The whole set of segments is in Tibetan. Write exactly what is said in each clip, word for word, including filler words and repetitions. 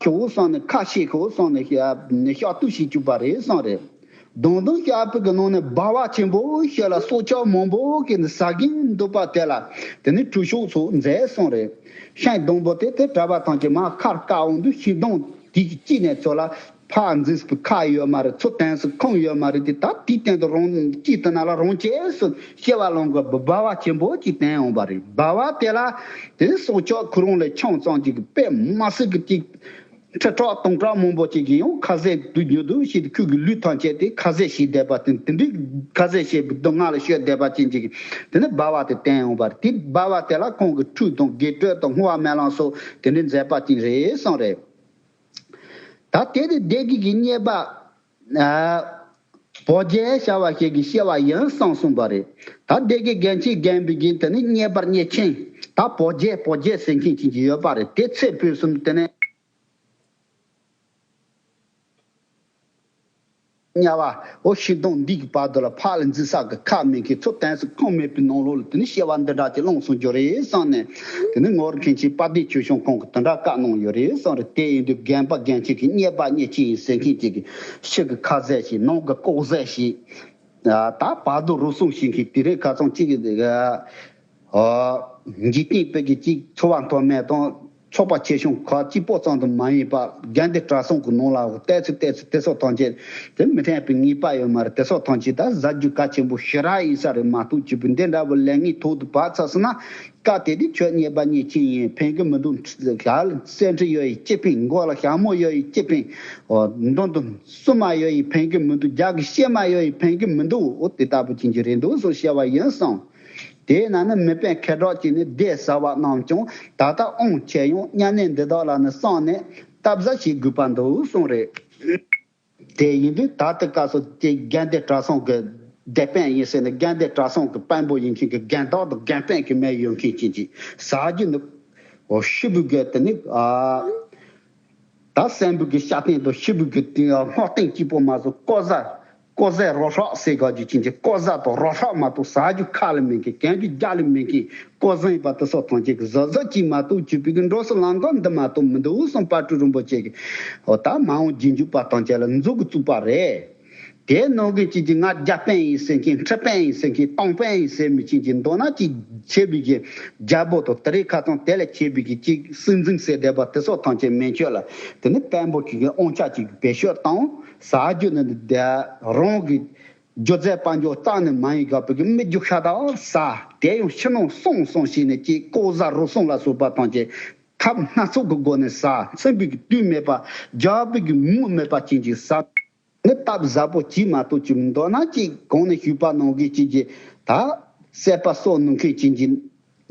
ཆོག་གསུངས་ནས་ཁ་ཕྱེ་ཤོག་གསུངས་ནས་བཤད་བཤད་གཏུག་བྱེད་བཅུག་པ་རེད་གསུངས་རེད། སྡོང་དུམ་བཤད་པའི་གི་ནང་ནས་སྦ་བ་ཆེན་པོ་ཞིག་ལ་སྲོག་ཆགས་མང་པོ་གི་ནི་ཟ་གིན་འདུག་པ་དེ་ལ་དེ་ནི་ཁྲུས་གཤོག་སོགས་མཛད་གསུངས་རེད། ཤིང་སྡོང་པོ་དེ་དེ་གྲྭ་པ་ཐམས་ཅད་མར་ཁར་བཀག་འོང་དུས་ཤིང་སྡོང་དེ་གི་དཀྱིལ་ནས་ཚུར་ལ་ཕར་འཛུལ་བའི་ཁ་ཡོད་མ་རེད། ཚུར་དེངས་སའི་ཁུངས་ཡོད་མ་རེད། དེ་ད་དེའི་སྟེང་དུ་རང་དཀྱིལ་དེ་ན་ལ་རང་ཆས་སུ་སྐྱེ་བ་ལོངས་གི་སྦ་བ་ཆེན་པོ་ཅིག་དེངས་འོང་བ་རེད། སྦ་བ་དེ་ལ་དེ་སྲོག་ཆགས་ཁོ་རང་ལས་ཆུང་ཙམ་ཅིག་གི་དཔེ་མི་སྲིད་གི་ཅིག་ཁྲི་ཕྲག་སྟོང་ཕྲག་མང་པོ་ཅིག་གིས་ཡང་ཁ་ཟས་དུ་ཉོ་དུ་ཞིག་ཁོའི་གི་ལུས་ཐམས་ཅད་དེ་ཁ་ཟས་བྱས་བསྡད་པ་དེ་དེ་འདྲའི་ཁ་ཟས་བྱས་པའི་སྡུག་བསྔལ་ལ་སྤྱོད་བསྡད་པ་ཅན་ཅིག་གིས་དེ་ནི་སྦ་བ་དེ་བསྟན་འོང་བར་དེ་སྦ་བ་དེ་ལ་ཁོང་གི་ཁྲུས་དང་དགེ་སྤྲོད་དང་བསྔོ་བ་སྨོན་ལམ་སོགས་དེ་འདྲའི་མཛད་པ་ཅིག་རེད་གསུངས་རེད། ད་དེ་ནི་སྡེ་དགེ་གི་གཉེར་པ་ཨ་བོ་རྒྱལ་བྱ་བ་ཞིག་གིས་བཤད་པ་ཡིན་གསུངས་གསུངས་པ་རེད། ད་སྡེ་དགེ་རྒན་ཆེན་རྒན་པའི་གི་དེ་ནི་གཉེར་པ་གཉེར་ཆེན་ད་བོ་རྒྱལ་བོ་རྒྱལ་ཟེར་མཁན་ཅིག་ཅིག་ཡོད་པ་རེད། དེ་ཚེ་འཕོས་སོང་དེ་ནས། དམྱལ་བ། འོ་ཤིང་སྡོང་འདི་གི་བར་དུ་ལ་ཕར་ལ་འཛུལ་ས་གི་ཁ་མེད་མཁན། ཚུར་དེངས་སའི་ཁུངས་མེད་པའི་ནང་ལོགས་ལ་དེ་ནི་སྐྱེ་བ་འདི་འདྲ་ཅིག་ལོངས་སུ་འགྱུར་རེད་བསམ་ནས། དེ་ནི་ངོར་མཁན་ཆེན་དཔལ་ལྡན་ཆོས་སྐྱོང་ཁོང་གིས་དེ་འདྲ་བཀའ་གནང་ཡོད་རེད་བསམ་རེད། དེ་ཡིན་དུས་རྒན་པ་རྒན་ཆེན་གྱི་གཉེར་པ་གཉེར་ཆེན་ཡིན་ཟེར་མཁན་ཅིག་གིས་ཕྱི་གི་ཁ་ཟས་ཤིག་ནང་གི་ལྐོག་ཟས་ཤིག་ད་བར་དུ་རུལ་སུངས་བྱེད་མཁན་དེ་རིང་ཁ་སང་གཅིག་གི་འཇིག་རྟེན་པའི་གི་གཅིག་འཚོ་བ་མཐོ་དམན་དང་ཚོགས་པ་ཆེ་ཆུང་ཁག་གཅིག་པོ་ཙམ་དུ་མ་ཡིན་པར་དགའ་ལྡན་གྲྭ་ཚང་གི་ནང་ལ་བལྟས་ཚེ་བལྟས་ཚེ་དེ་སོགས་ཐམས་ཅད་དེ་མི་འཐད་པའི་ངེས་པ་ཡོད་མ་རེད། དེ་སོགས་ཐམས་ཅད་ད་ཟ་རྒྱུ་གལ་ཆེན་པོ་ཞེ་དྲག་ཡིན་ས་རེད་མ་གཏོགས་བཅུ་པའི་འདི་འདྲ་བོ་ལས་ངན་ཐོག་ཏུ་བབས་ཚར་སོང་ན་སྐབས་དེ་དུས་ཁྱོད་གཉེར་པ་གཉེར་ཆེན་ཡིན་ཕན་གི་མི་འདུག་ཞལ་སེ་འབྲས་ཡོད་ཡི་ཅི་ཕན། མགོ་ལ་ཞྭ་མོ་ཡོད་ཡི་ཅི་ཕན། འོ་མདུན་དུ་སྲུང་མ་ཡོད་ཡི་ཕན་གི་མི་འདུག་རྒྱབ་ཀྱི་གཤེད་མ་ཡོད་ཡི་ཕན་གི་མི་འདུག་འོ་དེ་ལྟ་བུ་ཅན་གྱི་རེད་འདུག་སོགས་བཤད་པ་ཡིན་གསུངས། དེས་ན་ནི་མི་དཔེ་ཁེ་གྲགས་ཀྱིས་ནི་སྡེ་ཟ་བ་རྣམས་ཀྱང་ད་ལྟ་དབང་ཆེ་ཡང་དམྱལ་གནས་འདི་དག་ལ་ནི་སོང་ནས་སྟབས་བཟའ་བྱེད་དགོས་པ་འདུག་གསུངས་རེད། དེ་ཡིན་དུས་ད་ལྟ་སྐབས་སུ་དེ་དགའ་ལྡན་གྲྭ་ཚང་གི་སྡེ་དཔོན་ཡིན་ཟེར་ནས་དགའ་ལྡན་གྲྭ་ཚང་གི་དཔོན་པོ་ཡིན་མཁན་གྱི་རྒན་བདག་དང་རྒན་དཔོན་གྱི་མི་ཡོད་མཁན་ཅན་གྱིས་ཟ་རྒྱུ་ནི་ཤི་བོའི་གི་དེ་ནི་ཨ། ད་སྲིན་པོ་གི་ཤ་སྟེང་དང་ཤི་བོ་གི་སྟེང་སྔོ་སྟེང་གཅིག་པོ་མ་གཏོགས་ལྐོག་ཟ། ལྐོག་ཟ་རོ་ཧྲག་ཟེར་ག་རྒྱུ་ཅན་གྱི་ལྐོག་ཟ་དང་རོ་ཧྲག་མ་གཏོགས་ཟ་རྒྱུ་ཁ་ལ་མེད་མཁན་གན་རྒྱུ་རྒྱ་ལ་མེད་མཁན་ལྐོག་ཟ་ཡིན་པ་དེ་སོགས་ཐམས་ཅད་ཀྱི་གཟབ་གཟབ་ཅིག་མ་གཏོགས་བཅུ་པའི་གི་འགྲོ་སའི་ལམ་ཁ་འདི་མ་གཏོགས་མི་འདུག་གསུངས། དཔལ་སྤྲུལ་རིན་པོ་ཆེ་གིས་འོ་ད་མ་འོངས་རྗེས་འཇུག་པ་ཐམས་ཅད་ལ་མཛུབ་གུ་བཙུགས་པ་རེད། དེ་ནང་གི་ཅིག་ཅིག་ང་རྒྱ་དཔོན་ཡིན་ཟེར་མཁན་ཁྲི་དཔོན་ཡིན་ཟེར་མཁན་སྟོང་དཔོན་ཡིན་ཟེར་མི་ཅིག་ཅིག་མདོར་ན་ཅིག་བྱས་པའི་གི་རྒྱལ་པོ་དང་དེ་རིང་ཁ་སང་དེ་ལས་བྱས་པའི་གི་ཅིག་སྲིད་འཛིན་ཟེར་བསྡད་པ་དེ་སོགས་ཐམས་ཅད་མན་ཆད་ལ་དེ་ནི་དཔོན་པོ་ཅིག་གི་དབང་ཆ་ཅིག་བེད་སྤྱོད་བཏང་ཟ་རྒྱུ་ནི་འདི་རང་གི་རྒྱུ་རྫས་དཔལ་འབྱོར་རྩ་ནས་མ་ཡིན་དགག་པའི་གི་མི་རྒྱུ་ཤ་སྟག་ཟ། དེ་ཡང་ཕྱི་ནང་གསང་གསང་བྱས་ནས་ཅིག་ལྐོག་ཟ་རུལ་སུངས་ལ་སོགས་པ་ཐམས་ཅད་ཐབས་སྣ་ཚོགས་ཀྱི་སྒོ་ནས་ཟ། ཚིམ་པའི་གི་དུས་མེད་པ། རྒྱག་པའི་གི་མུ་མེད་པ་ཅན་གྱི་ཟ། ནི་སྟབས་བཟང་པོ་གྱིས་མ་གཏོགས་ཅིག་མདོར་ན་ཅིག་གོང་ནས་ཞུས་པ་ནང་གི་ཅིག་གི་ད་སྲེད་པ་སོགས་ནུས་མཁན་ཅན་གྱི་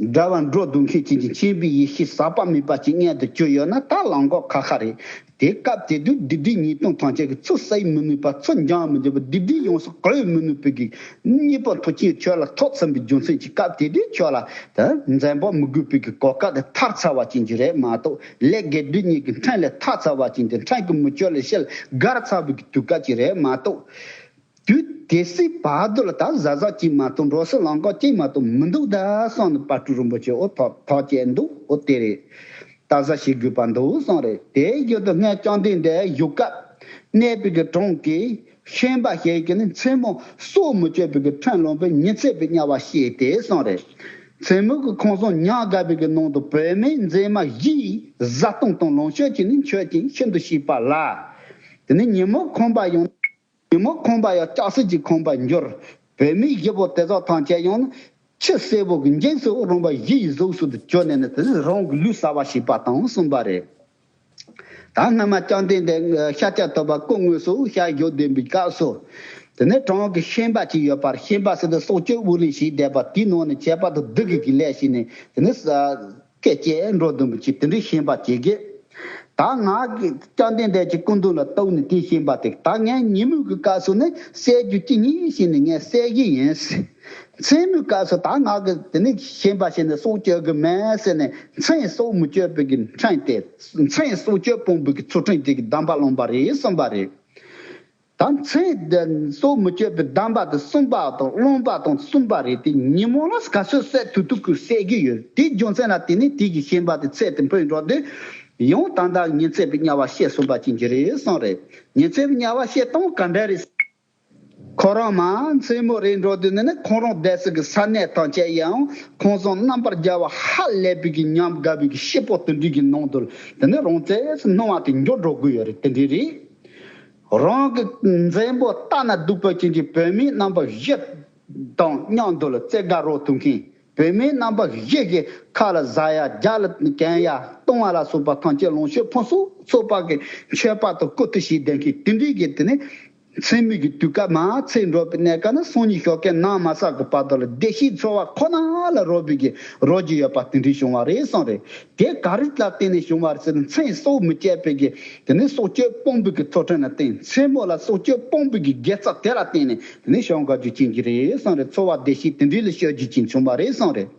དགྲ་བོ་འགྲོ་འདུལ་མཁན་ཅན་གྱི་མཁྱེན་པའི་ཡེ་ཤེས་ཟག་པ་མེད་པ་ཅིག་མངོན་དུ་གྱུར་ཡོད་ན་ད་ལམ་ཁ་ཁ་ཁ་རེད། དེ་སྐབས་དེ་དུས་སྡིག་སྒྲིབ་ཉེས་ལྟུང་ཐམས་ཅད་ཀྱི་ཚུར་བསལ་མི་ནུས་པ། ཚུར་འབྱུང་མི་འདོད་པ། སྡིག་སྒྲིབ་ཡོངས་སུ་གོས་མི་ནུས་པའི་གི་གཉེན་པོ་མཐུ་ཆེན་ཁྱོད་ལ་ཐོབ་ཚར་བའི་རྒྱུ་མཚན་གྱིས་སྐབས་དེ་དུས་ཁྱོད་ལ་ད་འཛེམ་པ་མི་དགོས་པའི་གི་གོ་སྐབས་དེ་ཐར་ཚར་བ་ཅན་གྱི་རེད་མ་གཏོགས་ལས་དགེ་སྡིག་གཉིས་ཀྱི་ཕྲིན་ལས་ཐར་ཚར་བ་ཅན་དེ་ཕྲན་གྱི་མུ་ཅོ་ལས་ཤེལ་སྒར་ཚར་བའི་གི་དུས་སྐབས་ཅིག་རེད་མ་གཏོགས། དུས་དེ་སྲིད་བར་དུ་ལ་ད་གཟབ་གཟབ་ཅིག་མ་གཏོགས་འགྲོ་སའི་ལམ་ཁ་ཅིག་མ་གཏོགས་མི་འདུག་ད་གསུངས་ནས་དཔལ་སྤྲུལ་རིན་པོ་ཆེ་འོ་ཐག་ཐག་བཅད་འདུག་འོ་དེ་རེད། ད་གཟབ་བྱེད་དགོས་པ་འདུག་གསུངས་རེད། དེའི་རྒྱུ་དུ་སྔོན་བཅོམ་ལྡན་འདས་བཞུགས་སྐབས་གནས་པའི་གི་གྲོང་གི་ཤན་པ་ཞིག་གིས་ནི་མཚན་མོ་སྲོག་མི་གཅོད་པའི་གི་ཁྲིམས་བླངས་པའི་ཉི་ཚེ་བའི་དམྱལ་བ་བཤད་དེ་གསུངས་རེད། མཚན་མོ་གི་ཁང་བཟང་ཉམས་དགའ་བའི་གི་ནང་དུ་བུད་མེད་མཛེས་མ་བཞིས་བཟའ་བཏུང་དང་ལོངས་སྤྱོད་ཀྱིས་ནི་མཆོད་ཅིང་ཤིན་ཏུ་གཤེགས་པ་ལ། དེ་ནས་ཉིན་མོ་ཁང་པ་ཡང་། ཉིན་མོ་ཁང་པ་ཡང་ལྕགས་སྲེག་གི་ཁང་པར་འགྱུར། བུད་མེད་བཞི་པོ་དེ་དག་ཐམས་ཅད་ཡང་ནི་ཁྱི་སེར་པོ་གི་འཇིགས་སུ་རུང་བ་བཞི་ཡི་གཟུགས་སུ་གྱུར་ནས་ནི་དེ་ནི་རང་གི་ལུས་ཟ་བར་བྱེད་པ་དང་གསུངས་པ་རེད། ད་སྔ་མ་བཅོམ་ལྡན་འདས་ཤཱཀྱ་ཐུབ་པ་སྐུ་དངོས་སུ་ཞལ་བཞུགས་བསྡད་པའི་སྐབས་སུ། དེ་ནས་གྲོང་གི་ཤན་པ་ཅིག་ཡོད་པར་ཤན་པ་ཟེར་དུས་སྲོག་གཅོད་དབུགས་ལེན་བྱས་བསྡད་པ་དེའི་ནང་ནས་ཁྱད་པར་དུ་བདུད་ཀྱི་གི་ལས་བྱས་ནས་དེ་ནི་ས། སྐད་ཅེས་འགྲོ་འདུག་མི་ཅིག་དེ་འདྲའི་ཤན་པ་ཅིག་གིས། ད་ང་གི་བཅོམ་ལྡན་འདས་ཀྱི་སྐུ་མདུན་ལ་གཏུགས་ནས་དེའི་ཤན་པ་དེ་ད་ངས་ཉིན་མོའི་གི་སྐབས་སུ་ནི་བསད་རྒྱུ་ཅི་ཉིད་བྱས་ནས་ངས་བསད་ཀྱི་ཡིན། མཚན་མོའི་སྐབས་སུ་ད་ང་གི་དེ་ནི་ཤན་པ་བྱས་ནས་སྲོག་གཅོད་གི་མེད་ཟེར་ནས་མཚན་སྲོག་མི་གཅོད་པའི་གི་ཁྲིམས་དེ་མཚན་སྲོག་གཅོད་སྤོང་བའི་གི་ཚུལ་ཁྲིམས་དེ་གི་སྡོམ་པ་བླངས་པ་རེད་གསུངས་པ་རེད། ད་མཚན་སྲོག་མི་གཅོད་པའི་སྡོམ་པ་དེ་གསུངས་པ་དང་བླངས་པ་དང་གསུངས་པ་རེད་དེ་ཉིན་མོ་ལ་ག་ཚོད་བསད་ཐུབ་ཐུབ་ཀྱིས་བསད་ཀྱི་ཡོད། དེའི་རྒྱུ་མཚན་ལ་དེ་ནི་དེ་གི་ཤན་པ་དེ་ཚེ་དེ་འཕོས་འགྲོ་དུས་ ཡང་ད་ལྟ་ཉི་ཚེ་བའི་དམྱལ་བ་བཤད་གསུངས་པ་ཅན་གྱི་རེད་གསུངས་རེད། ཉི་ཚེ་བའི་དམྱལ་བ་བཤད་སྟངས་ག་འདྲ་རེད། ཁོ་རང་མ་མཚན་མོ་རེད་འགྲོ་དུས་ནི་ནི་ཁོང་རང་བསྡད་ས་གི་ས་གནས་ཐམས་ཅད་ཡང་ཁོང་ཚོ་རྣམ་པར་རྒྱལ་བ་ཧ་ལས་པའི་གི་ཉམས་དགའ་བའི་གི་སྐྱིད་པོ་དེ་འདྲའི་གི་ནང་དུ་དེ་ནི་རང་བཙན་སྣང་བ་དེ་འགྱུར་འགྲོ་དགོས་ཡོད་རེད། དེ་འདྲའི་རེད། རང་གི་མཛེས་པོ་ལྟ་ན་སྡུག་པ་ཅན་གྱི་བོད་མི་རྣམ་པ་བཞི་དང་མཉམ་དུ་ལ་རྩེ་དགའ་རོགས་ཐུག་མཁན། བོད་མི་རྣམ་པ་བཞི་གི་ཁ་ལ་ཟ་ཡ་རྒྱ་ལ་གྱོན་ཡ་བཏུང་བ་ལ་སོགས་པ་ཐམས་ཅད་ལོངས་སྤྱོད་ཕུན་སུམ་ཚོགས་པ་གི་མཆོད་པ་དང་བཀུར་སྟི་བྱེད་བསྡད་མཁན་དེ་འདྲའི་གི་དེ་ནི་མཚན་མོ་གི་དུས་སྐབས་མ་ཚེ་འགྲོ་བའི་གནས་སྐབས་ན་སང་ཉིན་ཞོགས་ཀས་ནངས་མ་སག་གི་བར་དུ་ལ་བདེ་སྐྱིད་འཚོ་བ་ཁོ་ན་ལ་རོལ་བའི་གི་རོལ་རྒྱུ་ཡོད་པ་དེ་འདྲའི་བྱུང་བ་རེད་གསུངས་རེད། དེ་ག་རེ་ལ་བརྟེན་ནས་བྱུང་བ་རེད་ཟེར་ན། མཚན་སྲོག་མི་གཅོད་པའི་གི་དེ་ནི་སྲོག་གཅོད་སྤོང་བའི་གི་ཚུལ་ཁྲིམས་ལ་བརྟེན། མཚན་མོ་ལ་སྲོག་གཅོད་སྤོང་བའི་གི་དགེ་རྩ་དེ་ལ་བརྟེན་ནས་དེ་ནི་བྱུང་དགའ་རྒྱུ་ཅན་གྱི་རེད་གསུངས་རེད། འཚོ་བ་བདེ་སྐྱིད་དེ་འདྲའི་ལ་སྤྱོད་རྒྱུ་ཅན་བྱུང་བ་རེད་གསུངས་རེད།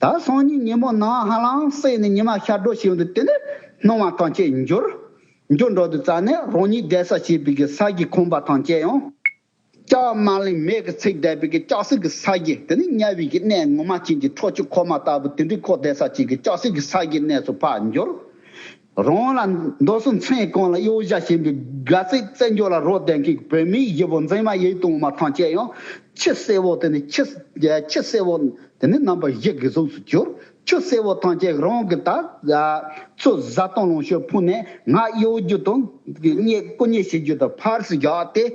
ད་སང་ཉིན་ཉིན་མོ་ནངས་ཧ་ལམ་སྲེག་ནས་ཉི་མ་ཤར་འགྲོ་བྱེད་འདུག་དེ་ནི་སྣང་བ་ཐམས་ཅད་འགྱུར། འགྱུར་འགྲོ་དུས་ཙ་ནས་རང་ཉིད་བསྡད་ས་བྱེད་པའི་གི་ས་གི་ཁང་པ་ཐམས་ཅད་ཡང་། ལྕགས་མ་ལིང་མེ་གི་ཚིག་བསྡད་པའི་གི་ལྕགས་སྲེག་གི་ས་གཞི་དེ་ནི་དམྱལ་བའི་གི་གནས་ངོ་མ་ཅན་གྱི་ཁྲོ་ཆུ་ཁོག་མ་ལྟ་བུ་དེ་འདྲའི་ཁོག་བསྡད་ས་ཅན་གྱི་ལྕགས་སྲེག་གི་ས་གཞིའི་གནས་སུ་ཕར་འགྱུར། རང་ལ་མདོ་སུ་མཚན་གང་ལ་གཡོ་བྱ་བྱེད་པའི་དགའ་ཚིག་བཙན་འགྱོ་ལ་རོགས་ལྡན་མཁན་གྱི་བོད་མིའི་བཞི་པོ་མཛེས་མ་ཡིད་དུ་འོང་བ་ཐམས་ཅད་ཡང་ཆུ་སེར་བོ་དེ་ནི་ཆུ་ཆུ་སེར་བོ་དེ་ནི་རྣམ་པ་བཞི་གི་གཟུགས་སུ་གྱུར། ཆུ་སེར་བོ་ཐམས་ཅད་རང་གི་ད་ཚུར་བཟའ་བཏུང་ལོངས་སྤྱོད་ཕུལ་ནས་ང་གཡོ་རྒྱུ་དང་བརྙས་བཀུར་བརྙས་བྱེད་རྒྱུ་དང་ཕར་སུ་བཞག་སྟེ།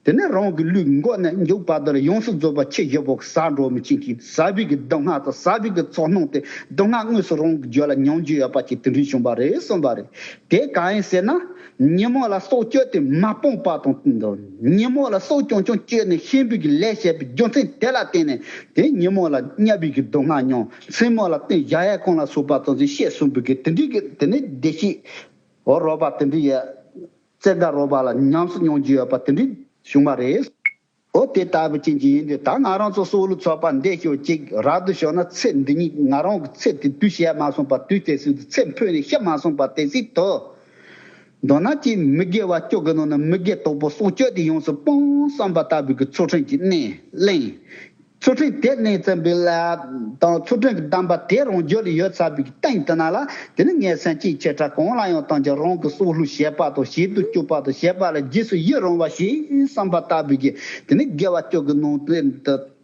དེ་ནས་རང་གི་ལུས་མགོ་ནས་མཇུག་བར་དུ་ལ་ཡོངས་སུ་རྫོགས་པ་ཆུ་བཞི་པོ་ཟ་འགྲོ་མི་ཅན་གྱི་ཟ་བའི་གི་སྡུག་བསྔལ་དང་ཟ་བའི་གི་ཚོར་སྣང་དེ་སྡུག་བསྔལ་དངོས་སུ་རང་གི་རྒྱུད་ལ་མྱོང་རྒྱུ་ཡོད་པ་ཅིག་དེ་འདྲའི་བྱུང་བ་རེད་གསུངས་པ་རེད། དེ་གང་ཡིན་ཟེར་ན། ཉིན་མོ་ལ་སྲོག་གཅོད་དེ་མ་སྤངས་པ་དང་། ཉིན་མོ་ལ་སྲོག་རྐྱང་རྐྱང་གཅོད་ནས་ཤན་པའི་གི་ལས་བྱས་པའི་རྒྱུ་མཚན་དེ་ལ་བརྟེན་ནས་དེ་ཉིན་མོ་ལ་དམྱལ་བའི་གི་སྡུག་བསྔལ་མྱོང་། མཚན་མོ་ལ་སྟེང་བཞག་ཡས་ཁང་ལ་སོགས་པ་དང་ཅིག་བཤད་གསུངས་པའི་གི་དེ་འདྲའི་གི་དེ་ནི་བདེ་སྐྱིད། འོ་རོགས་པ་དེ་འདྲའི་ཡ། རྩེ་དགའ་རོགས་པ་ལ་ཉམས་སུ་མྱོང་རྒྱུ་ཡོད་པ་དེ་འདྲའི་བྱུང་བ་རེད། འོ་དེ་ལྟ་བུ་ཅན་གྱི་ཡིན་དུས་ད་ང་རང་ཚོ་སྲོག་བླུ་ཚོགས་པ་འདི་ཤོད་ཅིག་རབ་ཏུ་བྱུང་ན་ཚེ་འདི་ཉིད་ང་རང་གི་ཚེ་དེ་དུས་བྱས་མ་སོང་བ་དུས་དེ་སྲིད་དུ་ཚེ་འཕོས་ནས་ཤི་མ་སོང་བ་དེ་སྲིད་དུ། མདོར་ན་ཅིག་མི་དགེ་བ་བཅུ་གི་ནང་ན་མི་དགེ་དང་པོ་སྲོག་གཅོད་དེ་ཡོངས་སུ་སྤོང་བསམ་པ་ལྟ་བུའི་གི་ཚུལ་ཁྲིམས་ཀྱི་གནས་གླེང་། ཚུལ་ཁྲིམས་དེ་གནས་ཙམ་པའི་ལ་དང་ཚུལ་ཁྲིམས་ཀྱི་གདམས་པ་དེ་རང་རྒྱུད་ལ་ཡོད་ཚར་བའི་གི་སྟེང་དུ་ན་ལ་དེ་ནི་ངས་སེམས་ཅན་ཆེ་ཕྲ་གང་ལ་ཡང་བཏང་ཀྱང་རང་གི་སྲོག་བླུ་བྱེད་པ་དང་བྱེད་དུ་བཅུག་པ་དང་བྱེད་པ་ལ་རྗེས་སུ་ཡི་རང་བ་ཞིག་བསམ་པ་ལྟ་བུའི་གི་དེ་ནི་དགེ་བ་བཅུ་གི་ནང་དུ་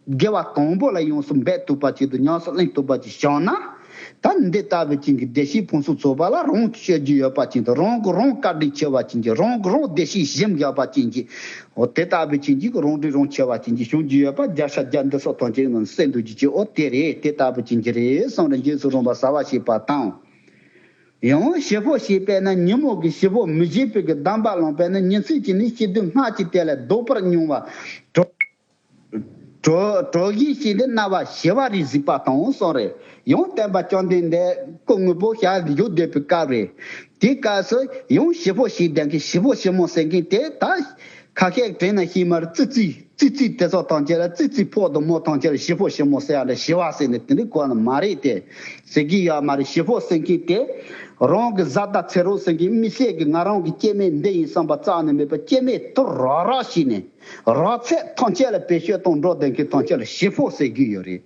དགེ་བ་དང་པོ་ལ་ཡོངས་སུ་འབད་ཐུབ་པ་ཅིག་དང་ཉམས་སུ་ལེན་ཐུབ་པ་ཅིག་བྱུང་ན། ད་འདི་ལྟ་བུ་ཅན་གྱི་བདེ་སྐྱིད་ཕུན་སུམ་ཚོགས་པ་ལ་རང་སྤྱོད་རྒྱུ་ཡོད་པ་ཅན་དང་རང་གི་རང་བཀའ་དྲིན་ཆེ་བ་ཅན་གྱི་རང་གི་རང་བདེ་སྐྱིད་ཞིམ་བཞག་པ་ཅན་གྱི། འོ་དེ་ལྟ་བུ་ཅན་གྱི་རང་དྲིན་རང་ཆེ་བ་ཅན་གྱི་བྱུང་རྒྱུ་ཡོད་པ་བརྒྱ་ཆ་བརྒྱ་འདི་སོགས་ཐམས་ཅད་ནང་གསལ་འདུག་རྒྱུ་ཅིག་འོ་དེ་རེད། དེ་ལྟ་བུ་ཅན་གྱི་རེད་གསུངས་ནས་རྗེས་སུ་རུང་བ་ཟ་བ་བྱེད་པ་དང་། ཡང་བྱི་ཕོ་ཞེས་པས་ན་ཉིན་མོ་གི་བྱི་ཕོ་མི་བྱེད་པའི་གི་གདམས་པ་བླངས་པས་ན་ཉིན་མཚན་གྱི་ནི་སྐྱིད་སྡུག་སྔར་གྱི་དེ་ལས་ལྡོག་པར་མྱོང་བ། གྲོ་གྲོ་གྲོ་བཞིན་ཞིག་ནི་རྣ་བ་ཞི་བ་རེ་གཟིགས་པ་དང་སོགས་རེད། ཡང་བསྟན་པ་བཅོམ་ལྡན་འདས་སྐུ་དངོས་པོ་ཞལ་བཞུགས་བསྡད་པའི་སྐབས་རེད། དེའི་སྐབས་སུ་ཡང་བྱི་ཕོ་ཞིག་ལྡན་མཁན་བྱི་ཕོ་བྱི་མོ་ཟེར་མཁན་དེ་ད་ཁ་ཤས་དྲན་ན་ཤེས་མ་རེད། ཙི་ཙི་ཙི་ཙི་དེ་ཚོ་ཐམས་ཅད་ལ་ཙི་ཙི་ཕོ་དང་མོ་ཐམས་ཅད་ལ་བྱི་ཕོ་བྱི་མོ་ཟེར་ཡ་ལ་ཞི་བ་ཟེར་ནས་དེ་འདྲའི་གོ་ནི་མ་རེད་དེ། ཟེར་གྱི་ཡོད་མ་རེད། བྱི་ཕོ་ཟེར་མཁན་དེ་རང་གི་བཟའ་ཟླ་ཚེ་རོགས་ཟེར་མཁན་དམིགས་བསལ་གྱི་ང་རང་གི་སྐྱེ་དམན་འདི་ཡིན་བསམ་པ་རྩ་ནས་མེད་པར་སྐྱེ་དམན་དུ་རག་རག་བྱས་ནས། རོགས་ཚད་ཐམས་ཅད་ལ་བེད་སྤྱོད་གཏོང་འགྲོ་བསྡད་མཁན་ཐམས་ཅད་ལ་བྱི་ཕོ་ཟེར་གྱི་ཡོད་རེད།